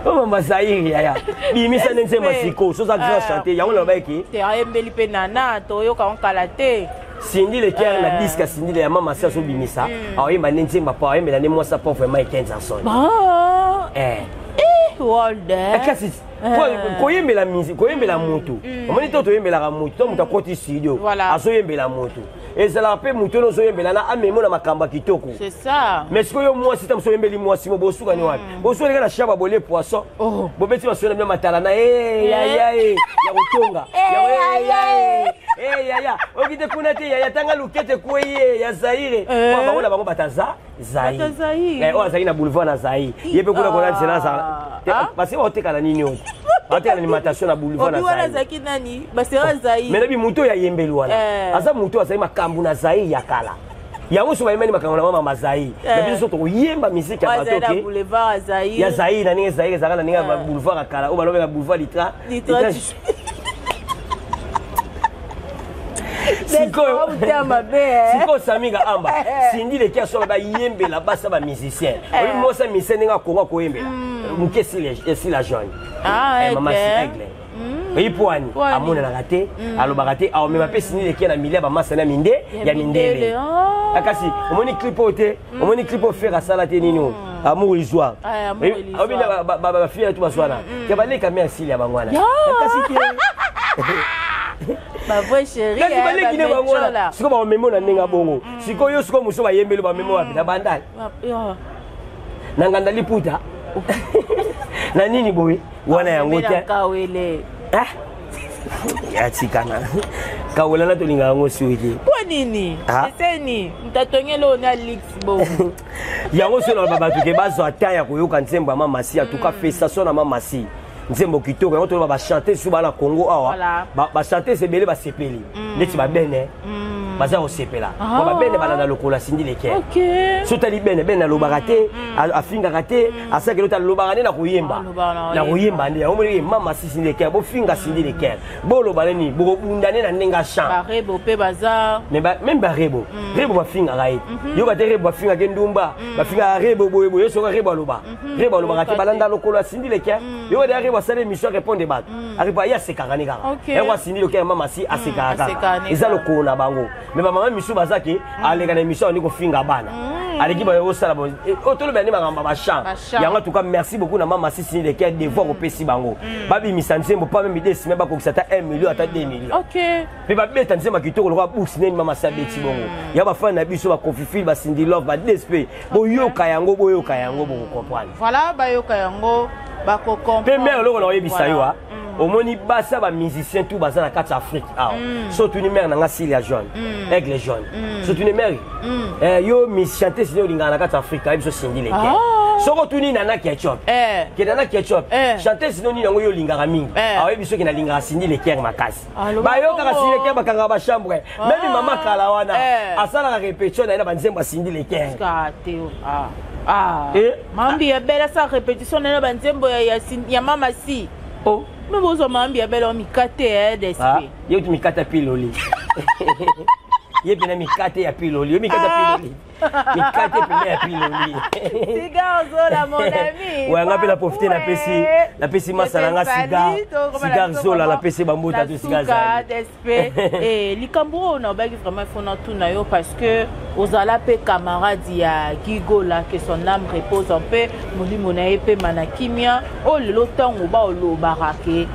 O mama Zaire yaya bimisa nde nzembo ya sikoyo soza grand chanteur yango nalobaki. Te, ayembeli mpe nana toyoka ngo kala te. Cindy Le Cœur na disque ya Cindy ya mama si azobimisa, aoyemba nde nzembo po aoyembela nde mwasa pauvre Mike Johnson. Ah. Eh. Eh, world eh. Kasi koyembela musique, koyembela mutu, omoni to toyembelaka mutu to moto akoti studio azoyembela mutu, ezalaka mpe mutu oyo ozoyembela na amemo na makambo ya kitoko. C'est ça. Mais sikoyo mwasi ta mosu oyembeli mwasi mo bosukani wapi? Bosuka na shaba bolie poisson, bobeti basolo na bino matala na yaya ya kotonga yaya oki te kuna te yaya tanga lukete kweye ya Zaire. Bango na bango bataza Zaire oyo azalaki na boulevard na Zaire, ye mpe kuna kona nzela azala parce que baotekala nini oyo baotekala alimentation na boulevard na Zaire. Azalaki nani? Basera Zaire. Mais nabi motu oyo ayembeli wana aza motu oyo azali makambo na Zaire ya kala yango. So bayembani makambo na mama Zaire na biso so tokoyemba misiki ya bato ya Zaire na ndenge Zaire ezalaka na ndenge ya boulevard ya kala oyo balobeka boulevard litra. Sikoyo Samiga Amba, Cindy Le Cœur soki bayembela basa bamusicien, oyi mosa musicien ndenge akongo akoyembela moke esila jaune mama si aigle oyi poani amonanaka te, alobaka te, aomema mpe Cindy Le Cœur na milia bamasa na minde ya mindele. Kasi omoni clip oyo te, omoni clip oyo Ferre asala te nini oyo Amour illusoire, obina bafille tu baswana ke baleka me asili ya bango wana kasi te. Bavrai chéri. Kasi baleki nde bango wana sikoyo bamemo na ndenge ya bongo. Sikoyo yo sikoyo mosusu bayembeli bamemo wapi? Na Bandali, na nganda liputa na nini boye wana yango te. Kawele. Atikana kawelana tolinga yango soki. Mpo nini? Eseni moto atongeli oyo na lix bongo. Yango so na bato ke bazwa temps ya koyoka nzembo ya Mamasi. En tout cas félicitation na Mamasi, nzembo kitoko yango. Toloba bachante su bana Congo awa, bachanteuse ebele basepeli neti babene. Baza kosepela. Po babene balanda lokola Cindy Le Cœur. So tali bene bene alobaka te, afingaka te, asalaka eloko te, alobaka nde na koyemba. Na koyemba nde. Yango omoni mama si Cindy Le Cœur, bofinga Cindy Le Cœur. Boloba nini, bokobunda nde na ndenge ya chant. Barebo pe baza. Mais ba, même barebo, rebo bafingaka ye. Yoka te rebo bafingaka ndumba, bafingaka rebo boye boye, soka rebo aloba. Rebo alobaka te, balanda lokolo ya Cindy Le Cœur. Yoka te rebo asali émission répondre bato. Arepa ye asekaka ne kaka. Yango Cindy Le Cœur mama si asekaka kaka. Eza lokolo na bango. Mais ba mama misu baza ke aleka na émission ani kofinga bana. Aleki ba osala bon. Otoloba nde makambo ba chant. Yango en tout cas merci beaucoup na mama si Cindy Le Cœur devoir kopesi bango. Babimisa nzembo pas même idée sima bakokisa ata 1 million ata 2 millions. Mpe babeta nzembo ya kitoko lokola books neni mama si abeti bongo. Ya bafani na biso ba Kofifil, ba Cindy Love, ba DSP, boyoka yango, boyoka yango bokocomprendre. Voilà, bayoka yango bakocomprendre. Mpe mère eloko na oyebisa yo a omoni basi ya bamusicien tout baza na kati ya Afrique awa. So otuni mère na nga Cilia Jaune, Aigle Jaune. So otuni mère, yo chanteuse nini olingaka na kati ya Afrique, ayebi so Cindy Le Cœur. Soki otuni Nana Ketchup, ke Nana Ketchup, chanteuse nini yango yo olingaka mingi, ayebi soki nalingaka Cindy Le Cœur makasi. Bayokaka Cindy Le Cœur bakangaka bachambre. Même mama kala wana asalaka répétition na ye na banzembo ya Cindy Le Cœur. Mambi ya belle asala répétition na ye na banzembo ya mama si. Oh. Mais bozwa mambi ya belle mikate d'esprit. Ye tu mikate ya piloli. Ye pena mikate ya piloli. Yo mikate ya piloli. Mikate pena ya piloli. Cigare Zola mon ami. Ouais, nga pe na profiter na pesi na pesi masala nga cigare. Cigare Zola na pesi bambota to cigare Zola. Eh, likambo oyo nalobaki vraiment il faut natuna yo parce que ozala mpe camarade ya Gigola, que son âme repose en paix, molimo na ye pema na kimia. Oyo lelo ntango baolobaka ke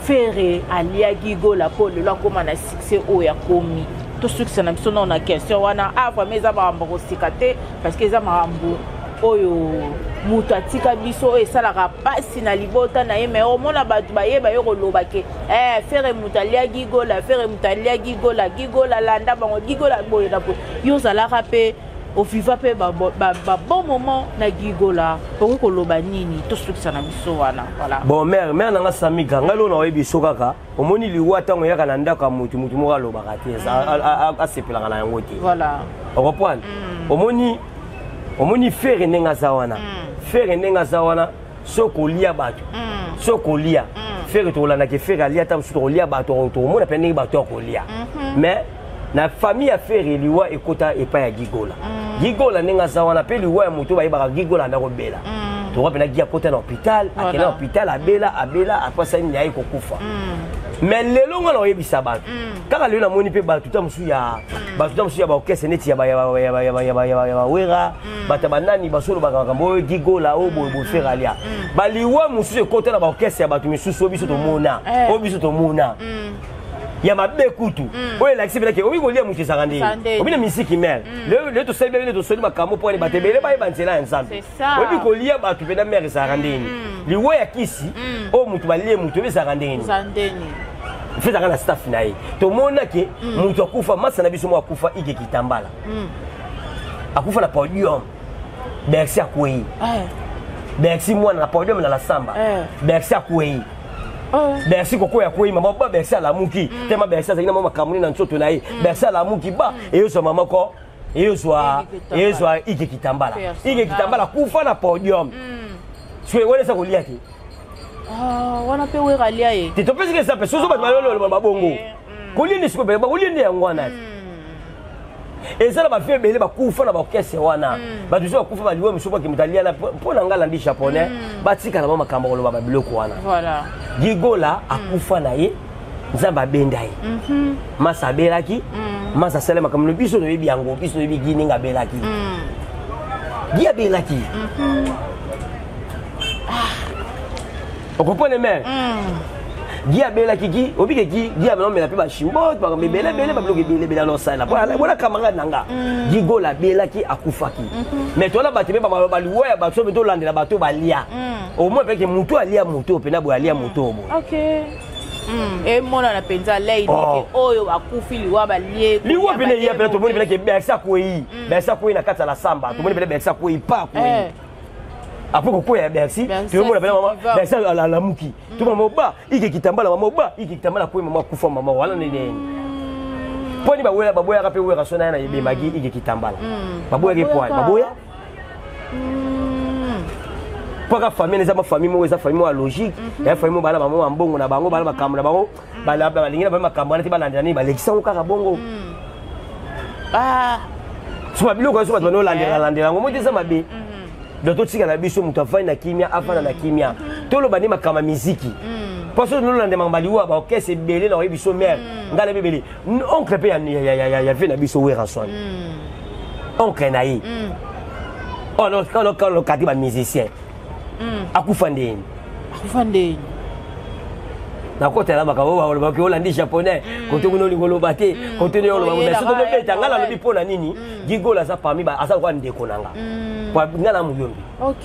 Ferre alia Gigola mpo lelo akóma na succès oyo akomi, tosukisa na biso nao na question wana. Ah, vraiment eza makambo kosika te parce que eza makambo oyo moto atika biso oyo esalaka mpasi na libota na ye, mais omona bato bayeba yo koloba ke Ferre moto alia Gigola, Ferre moto alia Gigola, Gigola landa bango, Gigola boye na boye. Yo ozalaka mpe oviva mpe ba bon moment na Gigola, okoki koloba nini? Tosukisa na biso wana, voilà. Bon, mère nanga Samika, ngai lelo na oyebi so kaka omoni liwa ntango eyaka na ndako ya motu, motu moko alobaka te, asepelaka na yango te. Okomprendre? Omoni Ferre ndenge aza wana, Ferre ndenge aza wana, so kolia bato, so kolia Ferre, tokolandaka Ferre alia ata mosusu, tokolia bato, tokomona mpe ndenge bato ya kolia. Mais na famille ya Ferre, liwa ekota epai ya Gigola. Gigola ndenge aza wana mpe liwa ya moto bayebaka Gigola anda kobela, tokoka mpena Gi akota na hôpital, akende na hôpital, abela abela, après asali nini, aye kokufa. Mais lelo nga na oyebisa bato kaka lelo namoni mpe bato ta mosusu ya bato ta mosusu ya baorchestre neti ya bawera, bato ya banani basolobaka makambo oyo Gigola oyo boye boye Ferre alia. Baliwa mosusu ekota na baorchestre ya bato misusu oyo biso tomona, oyo biso tomona ya mabe kutu, oyo elakisi mpenake oyi kolia moto ezalaka ndenge obi na misiki. Mare lelo tosali bebe nde tosoli makambo mpo wani bato ebele bayeba nzela ya Nzambe. Oyebi kolia bato mpena mare ezalaka ndenge liwa ya kisi oyo moto balie moto oyebi ezalaka ndenge nini. Fe ezalaka na staff na ye, tomonake moto akufa, masa na biso moko akufa, Ike Kitambala akufa na podium, Bercy akwei, Bercy mwana na podium na la samba, Bercy akwei, Bercy kokoya akwei, mama ba Bercy alamuki tema, Bercy azalaki na mwa makambo nini na nzoto na ye, Bercy alamuki ba eyozwa mama ko eyozwa Ike Kitambala. Ike Kitambala akufa na podium, soki wana eza kolia te. Wana mpe Wera alia ye. Te, topesiki eza mpe soso bato baloloba babongo kolia nde sikoyo bakolia nde yango wana. Eza na bafie ebele bakufa na baorchestre wana, bato mosusu bakufa baliwa mosusu bake moto aliana. Mpo na ngai landi japonais, batika na ba makambo koloba babiloko wana. Gigola akufa na ye, Nzambe abenda ye. Masa abelaki, masa asali makambo na biso toyebi yango, biso toyebi Gi ndenge abelaki. Gi abelaki, okomprendre mare? Gi abelaki, Gi obike, Gi Gi amela mpe bashimbote, makambo ebele ebele, babiloko ebele ebele anosalela bona camarade na nga. Gigola abelaki, akufaki, mais towana bato mpe baliwa ya bato mpe tolandela bato balia au moins peke motu alia motu mpena boye alia motu boye. Emonana mpenza lei oyo akufi liwa balie. Liwa pene eya pene, tomoni pene ke Bercy akwei, Bercy akwei na kati ya la samba, tomoni pene Bercy akwei pa akwei. Après kokwea ya Bercy, toyomona pene mama Bercy alamuki, to mama ba Ike Kitambala, mama ba Ike Kitambala akwei, mama akufa, mama wana nini. Mpo ni baboya, baboyaka mpe Wera so na ye na ebemaki ike kitambala. Baboyaki poani baboya mpo aka famille eza famille moko, eza famille moko ya logique, ya famille moko bana bango bambongo na bango, bana makambo na bango, balingi na bango makambo wana te, balandela nini, balekisa yango kaka bongo. So babiloko nyonso bato banolandela landela yango, moi te, eza mabe. Donc totika na biso, moto afandi na kimia, afanda na kimia. Toloba nde makambo ya miziki, mpo so tolanda makambo aliwa baorchestre ebele na oyebi biso mare ngai nayebi ebele. Oncle mpe ya vie na biso Werrason, oncle na ye olokati bamusicien, akufa ndeni? Akufa ndeni? Nakotela makambo oyo balobaki, olandi japonais kote kuna, olingi oloba te kote nde oloba, mais soki tobeta, ngai nalobi mpo na nini Gigolo aza parmi, aza lokola ndeko na nga. Ngai na muyombe,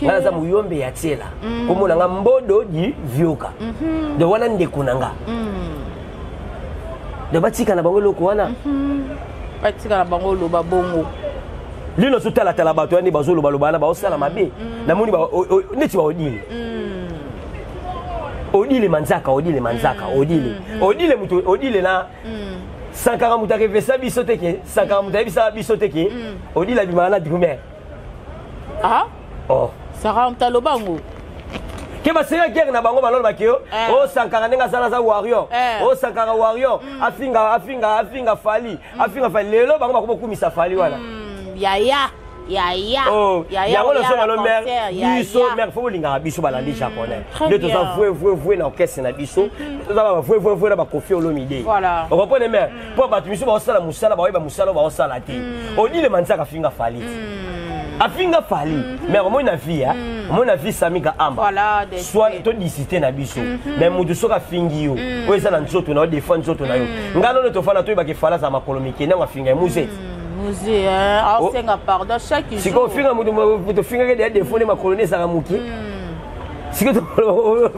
ngai naza muyombe ya tiela, kombo na nga Mbodo di Vioka. Donc wana ndeko na nga, donc batika na bango eloko wana. Batika na bango oloba bongo. Lino ozotalatala bato wana nde bazolobaloba wana, baosala mabe. Namoni neti baodile, Odile Manzaka, Odile Manzaka, Odile, Odile moto, Odile na Sankara, moto arevesa biso te ke Sankara moto ayebisaka biso te ke Odile abimaka na drumer. Ah. Oh. Sankara moto aloba yango? Ke baseka guerre na bango, balolobaki yo o Sankara ndenge asala, aza warrior. O Sankara warrior, afinga, afinga, afinga Fally, afinga Fally. Lelo bango bakomokumisa Fally wana. Yaya, yaya. Oh, yango nasonga no mare biso mare, fo bolingaka biso balandi japonais nde toza vue vue vue na orchestre na biso, toza ba vue vue vue na baKoffi Olomide, okomprendre mare? Mpo bato misu baosala mosala, baoyeba mosala oyo baosala te. Odile Manzaka afinga Fally, afinga Fally, mais omoi na vie, omoi na vie Samika amba soit todisite na biso, mais motu soki afingi yo, oyo eza na nzoto na yo, defend nzoto na yo. Ngai nono tofanda, toyebaki Fally aza makolo mike, ntango afinga ye muzeti. Musée aosenga pardon chaque jour. Sikoyo ofinga moto, moto ofingaki deya defo nde makolo nde ezalaka moke. Sikoyo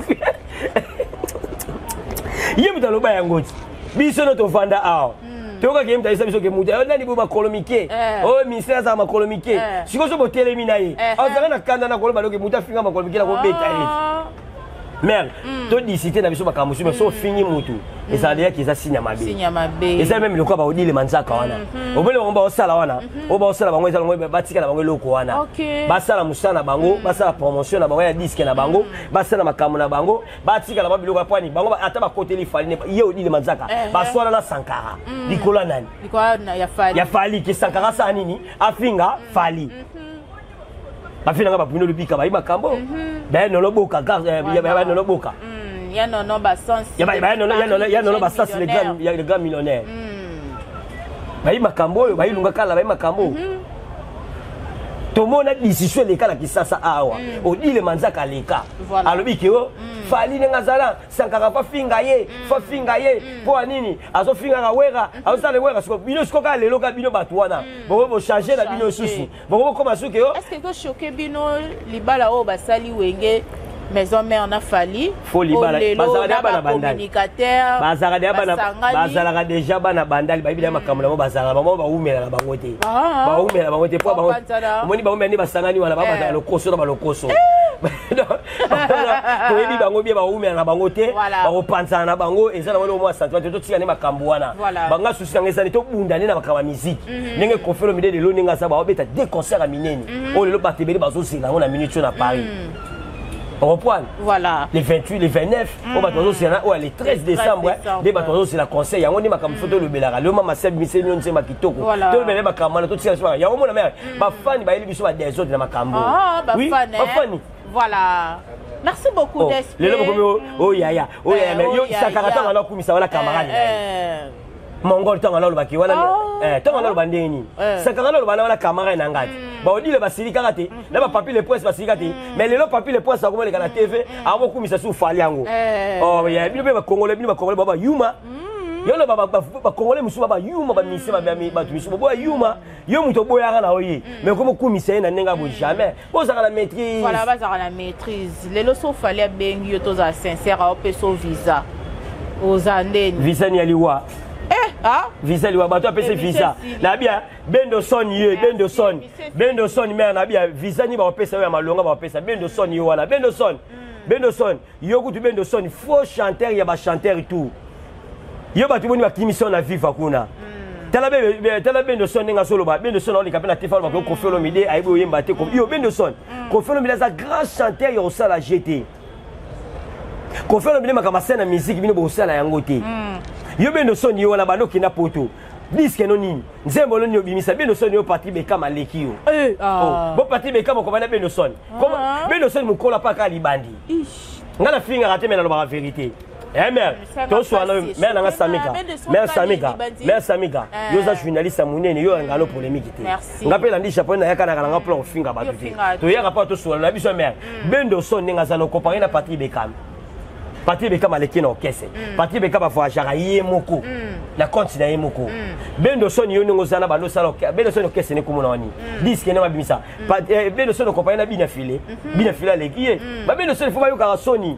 ye moto aloba yango ti biso no tovanda awa, toyokaki ye moto ayesa biso ke moto ayo nani boye makolo mike, oyo ministère azala makolo mike. Sikoyo so botelemi na ye, azalaka na kanda na koloba loke moto afinga makolo mike, na kobeta ye. Mare, todisite na biso makambo mosusu, mais so ofingi mutu, ezala deyaki eza signe ya mabe. Eza même lokola baOdile Manzaka wana, obele bango baosala wana, oyo baosala bango eza bango batika na bango eloko wana, basala mosala na bango, basala promotion na bango ya disque na bango, basala makambo na bango, batikala ba biloko ya pwani bango. Ata bakoteli Fally, ye Odile Manzaka baswana na Sankara likolo ya nani? Ya Fally. Ke Sankara asala nini? Afinga Fally, bafinanga bapuni olobika, bayi makambo baye noloboka, baye noloboka. Ya nono basens. Ya nono basasi, le grand millionnaire, bayi makambo oyo bayilunga kala, bayi makambo tomona décision eleka na Kisasa awa. Odile Manzaka aleka, alobi ke o Fally ndenge azala, Sankara fa finga ye, fa finga ye mpo ya nini azofingaka Wera, azosala Wera. Siko bino, siko kaka lelo kaka bino bato wana boko bochange na bino lisusu, boko bokoma suki yo. Est ce que tochoke bino libala oyo basali Wenge Maison Mère na Fally? Fo libala, bazalaka bana Bandali. Communicateur. Bazalaka déjà bana Bandali, bayebi na makambo na bango, bazalaka bango baumela na bango te, baumela bango te, po omoni baumela nde basangani wana, babazala lokoso na balokoso. Toyebi bango bien, baumela na bango te, bakopanzana na bango, eza na wana mwa sentiment te. Totika nde makambo wana. Banga susi nanga ezani, tobunda nde na makambo ya miziki, ndenge Koffi Olomide lelo ndenge aza, baobeta deux concert ya minene oyo lelo bato ebele bazozela yango na minute oyo na Paris, reprendre. Le 28, le 29, oyo bato bazosela, oyo le 13 décembre nde bato bazosela concert yango. Nde makambo fo tolobelaka lelo. Mama se abimiseli bino nzemba kitoko, tolobela makambo wana, totika biso yango. Mona mare, bafani bayeli biso badésordre na makambo. Oui, bafani. Voilà. Merci beaucoup, oh, lelo bokomi oyo yaya, oyo yaya, mais yo Sakara ntango ana okumisa wana camarade na ye mongol, ntango ana olobaki wana, ntango ana oloba ndenge nini? Sakara na oloba na wana camarade na ngai te, baOdile basili kaka te, na baPapi le Prince basili kaka te, mais lelo Papi le Prince akomoleka na TV, akokumisa su Fally yango. Bino mpe bacongolais, bino bacongolais ba bayuma, yo na bacongolais mosusu ba bayuma, bamise bato misusu boboya yuma, yo moto oboyaka na oye, mais komokumisa ye na ndenge abo, jamais bozalaka na maîtrise. Voilà, bazalaka na maîtrise. Lelo so Fally abengi yo, tozala sincère, aopesa o visa, oza ndeni? Visa ni ya liwa. Eh, ah? Visa liwa, bato apesi visa nabia bendo son ye, bendo son, bendo son mare nabia visa ni bakopesa yo ya malonga, bakopesa bendo son ye wana, bendo son, bendo son yo kutu, bendo son faux chanteur ya bachanteur tout yo, bato boni bakimisi na viva kuna. Tala be, tala Bendo Son ndenge azoloba. Bendo Son aoleka mpe na tefa alobaka Koffi Olomide ayebi oyemba te. Yo Bendo Son, Koffi Olomide aza grand chanteur ya kosala jete. Koffi Olomide makambo asala na musique bino bokosala yango te. Yo Bendo Son yo wana bando okenda poto. Disque no nini? Nzembo no nini obimisa? Bendo Son yo Patrick Beckham aleki yo. Eh, ah. Oh, bo Patrick Beckham okobanda Bendo Son. Ah. Bendo Son mokolo apaka libandi. Ish. Nga na fingaka te me nalobaka vérité. Eh mère, toswana mère nanga Samika. Mère Samika, mère Samika. Yo za journaliste ya munene, yo ngalo polémique te. Nga pe landi japonais na yaka na nga plan finga bato te. To yaka pa toswana na biso mère. Bendo son ndenge aza no comparer na Patrick Beckham. Patrick Beckham aleki na orchestre. Patrick Beckham avoyageaka ye moko. Na compte na ye moko. Bendo son yo ndenge oza na bando sala Bendo son orchestre ne komona wani. Disque ne mabimisa. Bendo son comparer na Bina File. Bina File aleki ye. Ba Bendo son faut bayokaka soni.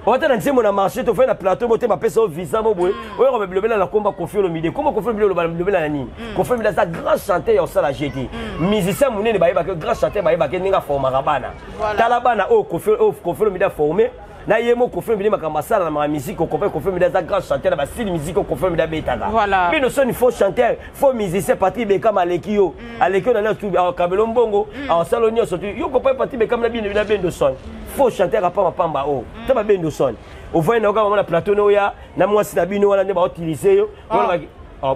Ota na nzembo na marché to na plateau bote bapesa yo visa mo boye oyo ko bilobela na komba Koffi Olomide. Komba Koffi Olomide oloba bilobela na nini? Koffi Olomide aza grand chanteur ya osala jete, musicien monene, bayebaki grand chanteur, bayebaki ndenge aformaka bana. Tala bana oyo Koffi Olomide aforme na ye mo. Koffi Olomide makambo asala na maka musique, okompa Koffi Olomide aza grand chanteur na bastyle musique oyo Koffi Olomide abetaka. Bino soni, faux chanteur, faux musicien. Patrick Beckham aleki yo, aleki yo na nyonso, akabelo mbongo, akosala nyonso yo kompa Patrick Beckham na bino na Bendo Son, faux chanteur apamba pamba oyo te. Babendo Son ovandi na yoka bango na plateau no oya na mwasi na bino wana nde bautilize yo.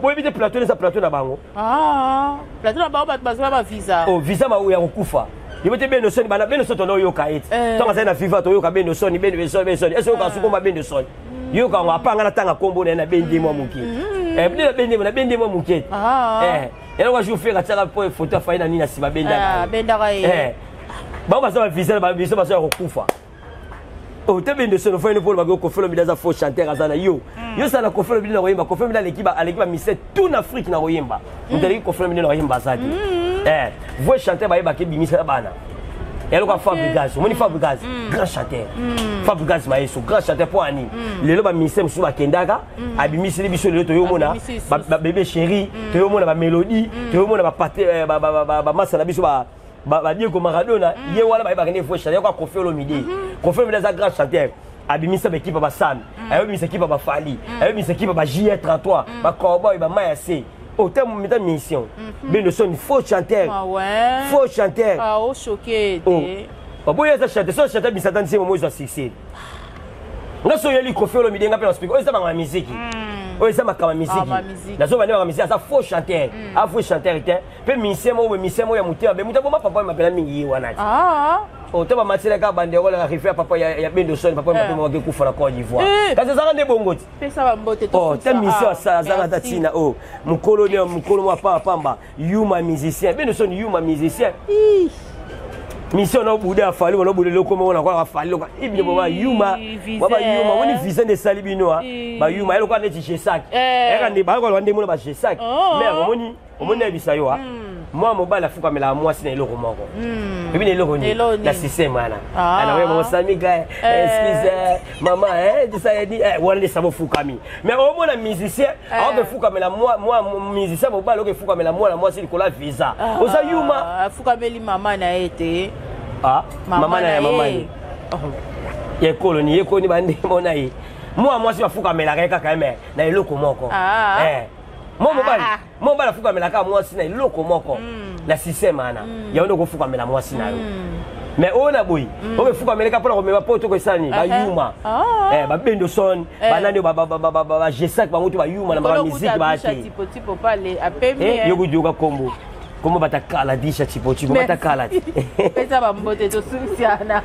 Boyebi te plateau eza plateau na bango. Plateau na bango, bato bazwa bavisa. Oh, visa ma ya kokufa yebo te. Bendo Son, bana Bendo Son tona oyoka ye te. Ntango azali na viva, toyoka Bendo Son, Bendo Son, Bendo Son. Ese oyoka sukoma Bendo Son, yoka yango apanga na tanga kombo na ye na bende mwa moke, nde na bende mwa moke. Eloko jour frère atiaka po photo afai na nini na nsima, bendaka bendaka ye. Bango baza bavisa na biso, baza ya kokufa. Oh, te Bendo Son ofai mpo olobaki Koffi Olomide aza faux chanteur. Aza na yo, yo sala na Koffi Olomide na koyemba. Koffi Olomide aleki bamise tout na Afrique na koyemba. Moto aleki Koffi Olomide na koyemba aza te. Vrai chanteur bayebaki ebimisa bana eloko. Fabregas, omoni Fabregas, grand chanteur. Fabregas Mayeso, grand chanteur. Mpo ani lelo bamise mosusu bakendaka, abimiseli biso lelo toyomona babébé chéri, toyomona bamélodie, toyomona bamasa na biso badiego Maradona. Ye wana bayebaka nde vrai chanteur. Yoka Koffi Olomide. Koffi Olomide aza grand chanteur, abimisa baekipe ya basami, ayobimisa ekipe ya bafali, ayobimisa ekipe ya ba JR 33, bacowboy, bamaya c ota mita mission. Bendo Son faux chanteur, faux chanteur. Ochoqué. Oboyi aza chanteur so chanteur bisata nzembo mo ezwa succès. Nga so oyeli Koffi Olomide, nga mpe na speaker oyo eza makambo ya miziki, oyo eza makambo ya miziki. Nazoba nde makambo ya miziki. Aza faux chanteur, a faux chanteur te. Mpe musicien moko boye, musicien moko ya motema be, moto aboma papa oyo mapela mingi ye wana ti oto bamatilaka banderole ya rife ya papa ya Bendo Son. Papa mape moko ekufa na Côte d'Ivoire, kasi ezalaka nde bongo ti te. Musicien asala azanga ata ntina oyo mokolo ne mokolo mwa pamba pamba. Yuma musicien Bendo Son, yuma musicien, mission na obuda afali wana obuda eloko moko nakolaka afali loka ibino bo bayuma ba bayuma. Omoni visa nde esali bino a bayuma eloko neti Gesac eyaka nde bayokoloba nde mona ba Gesac. Mais omoni nayebisa yo, a mwa mobali afukamelaka mwasi na eloko moko ebi na eloko nini na système wana anaoya mama Samika, excuse mama, tisayedi wana nde sabo fukami. Mais omona musicien aoke fukamela mwa musicien mobali oke fukamela mwana mwasi likolo ya visa, oza yuma. Afukameli mama na ye te. Mama na ya mama ye ya ekolo ni yekoni bandemo na ye. Mwa mwasi bafukamelaka ye kaka me na eloko moko. Mwa mobali afukamelaka mwasi na eloko moko na système wana. Yango nde okofukamela mwasi na yo. Mais oyo na boyi oyo efukameleka mpona komema po toko esala nini? Bayuma babendo son banani bagesak bango to bayuma na bamiziki baya te. Yo kuyoka kombo kombo batakala disha chipochipo batakala te. Pesa bambote, tosusiana.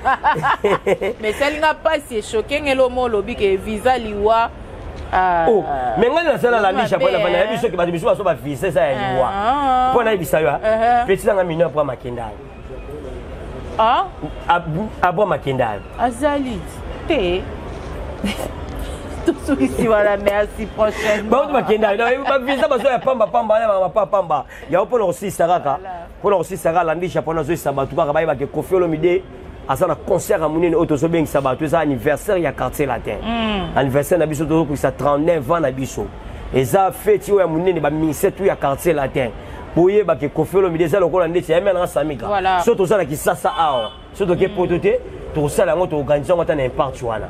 Mais esalinga mpasi, echoquer ngelo mo olobi ke visa liwa. Oh, mais ngai nasala landi japon na bana nayebi soki bato misusu baso bavisa eza ya liwa. Mpo nayebisa yo, petit nanga mineur abwa makenda ayo. Abwa makenda ayo. Azali te, tosukisi wana, merci, prochainement. Bauti bakenda ayo bavisa bazo ya pamba pamba wana mapapa pamba yango. Mpona kosilisa kaka, mpona kosilisa kaka, landi japon azoyisa bato kaka bayebake Koffi Olomide aza na concert ya monene oyo tozobengisa bato. Eza anniversaire ya Quartier Latin, anniversaire na biso, tozokokisa 39 ans na biso. Eza feti oyo ya monene, baministère tout ya Quartier Latin boyebake Koffi Olomide eza lokola ndeti yami ananga Samika. So toza na Kisasa awa, so toke poto te, tokosala yango, toorganize yango ata na impact wana,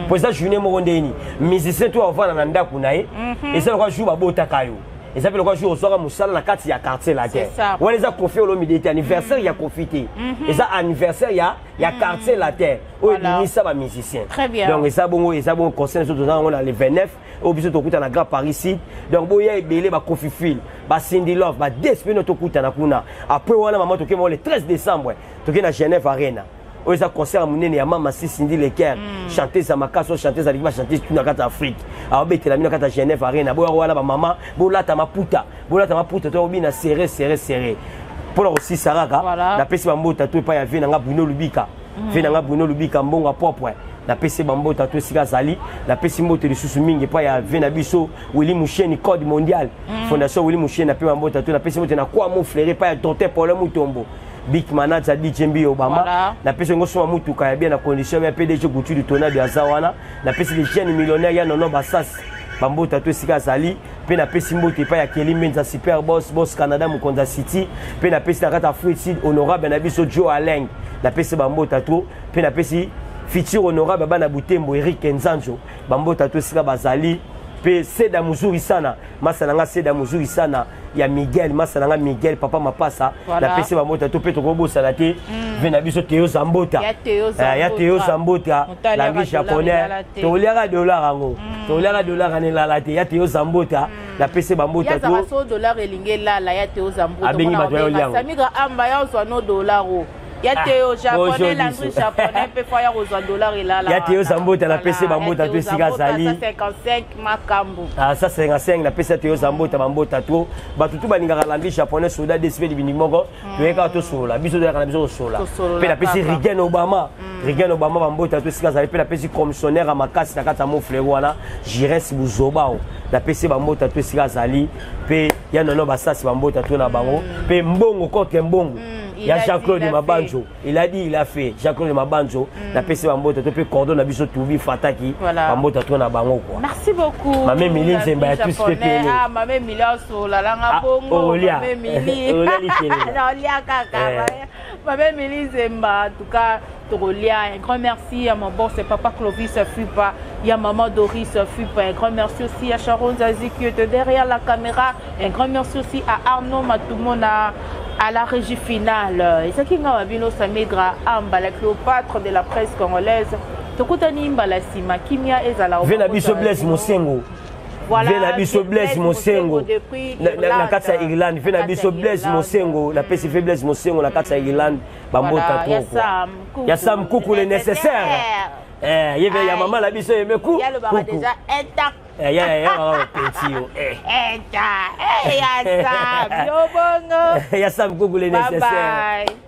po eza journée moko ndeni musicien to avanda na ndako na ye. Eza lokola jour babotaka yo. Eza mpe lokola jour ozwaka mosala na kati ya Quartier Latin. Wana eza Koffi Olomide te, anniversaire ya Koffi te, eza anniversaire ya Quartier Latin oyo ebimisa bamusicien. Donc eza bongo, eza bongo. Concert biso toza yango na le 29 oyo biso tokuta na Grand Paris Sud. Donc boya ebele, baKoffi Fil, baCindy Love, bades mpe no tokutana kuna. Après wana, mama, toke moko le 13 décembre, toke na Genève Arena oyo eza concert ya monene ya mama si Cindy Le Cœur, chanteuse ya makasi oyo chanteuse alingi bachanteuse tu na kati ya Afrique, aobetela bino na kati ya Genève Arena. Boya wana, bamama bolata maputa, bolata maputa to obina serré, serré, serré. Mpona kosisa kaka, napesi bambota to epai ya vie na nga Bruno Lubika, vie na nga Bruno Lubika, mbongo ya propre. Napesi bambota to esika azali. Napesi mbote lisusu mingi epai ya vie na biso Willi Musheni, code mondial, fondation Willi Musheni. Nape bambota to, napesi mbote na Kwamo Fleuri epai ya docteur Paulin Mutombo, big manager DJ Mbi Obama. Napesi yango soma mutuka ya bien na condition ya PDG Gutu Tornado aza wana. Napesi le jeune millionnaire ya Nono Basasi bambota to esika azali. Mpe napesi mbote epai ya Keli Mbenza, super boss, boss Canada, mokonzi ya city. Mpe napesi na kati ya Afrique Sud honorable na biso Joe Aleng, napesi bambota to. Mpe napesi futur honorable bana Butembo Eric Nzanzo bambota to esika bazali. Mpe Seda muzuri sana, masa na nga Seda muzuri sana ya Miguel, masa na nga Miguel, papa Mapasa. Napesi bambota to. Mpe tokobosana te ve na biso Teo Zambota. Ya Teo. Ya Teo Zambota, langi japonais, toliaka dollar yango, toliaka dollar wana elala te. Ya Teo Zambota, napesi bambota to. So dollar elingi elala, ya Teo Zambota. Abengi bato ya oliango. Samigra Amba ya ozwa no dollar o ya Teo japonais, Landry japonais mpe fa ya kozwa dollar elala. Ya Teo Zambota, napesi bambota to esika azali. 55 makambo. Ah, 155, napesi ya Teo Zambota bambota to. Bato tu balingaka Landry japonais, soda despe libindi moko, toyekaka tosolola, biso toyaka na biso kosolola. Mpe napesi Rigen Obama, Rigen Obama bambota to esika azali. Mpe napesi commissionnaire ya makasi na kati ya Mofleur wana, Gires Buzobao, napesi bambota to esika azali. Mpe ya Nono Basasi bambota to na bango. Mpe mbongo contre mbongo ya Jean-Claude Mabanjo, il a dit, il a fait, Jean-Claude Mabanjo, napesi bambota to. Mpe cordon na biso Tubi Fataki bambota to na bango quoi. Merci beaucoup. Mame Mili Nzemba ya tous pepele. Ah, mame Mili osolalanga bongo. Mame Mili naolia kaka, mame Mili Nzemba. En tout cas tokolia. Un grand merci à mon boss papa Clovis Fupa, ya maman Doris Fupa. Un grand merci aussi à Sharon Zazi qui était derrière la caméra. Un grand merci aussi à Arnaud Matumona à la régie finale. Ezalaki nga wa bino Samigra Amba, la Cléopâtre de la presse congolaise. Tokutani mbala nsima, kimia ezala. Ve na biso Blaise Mosengo. Ve na biso Blaise Mosengo na kati ya Irlande. Ve na biso Blaise Mosengo, napesi ve Blaise Mosengo na kati ya Irlande bambota trop quoi. Ya Sam Kuku, le nécessaire, ye ya mama na biso Yemeku. Kuku ya ya penti yo. Ya Sam, yo bongo. Ya Sam Kuku, le nécessaire. Bye.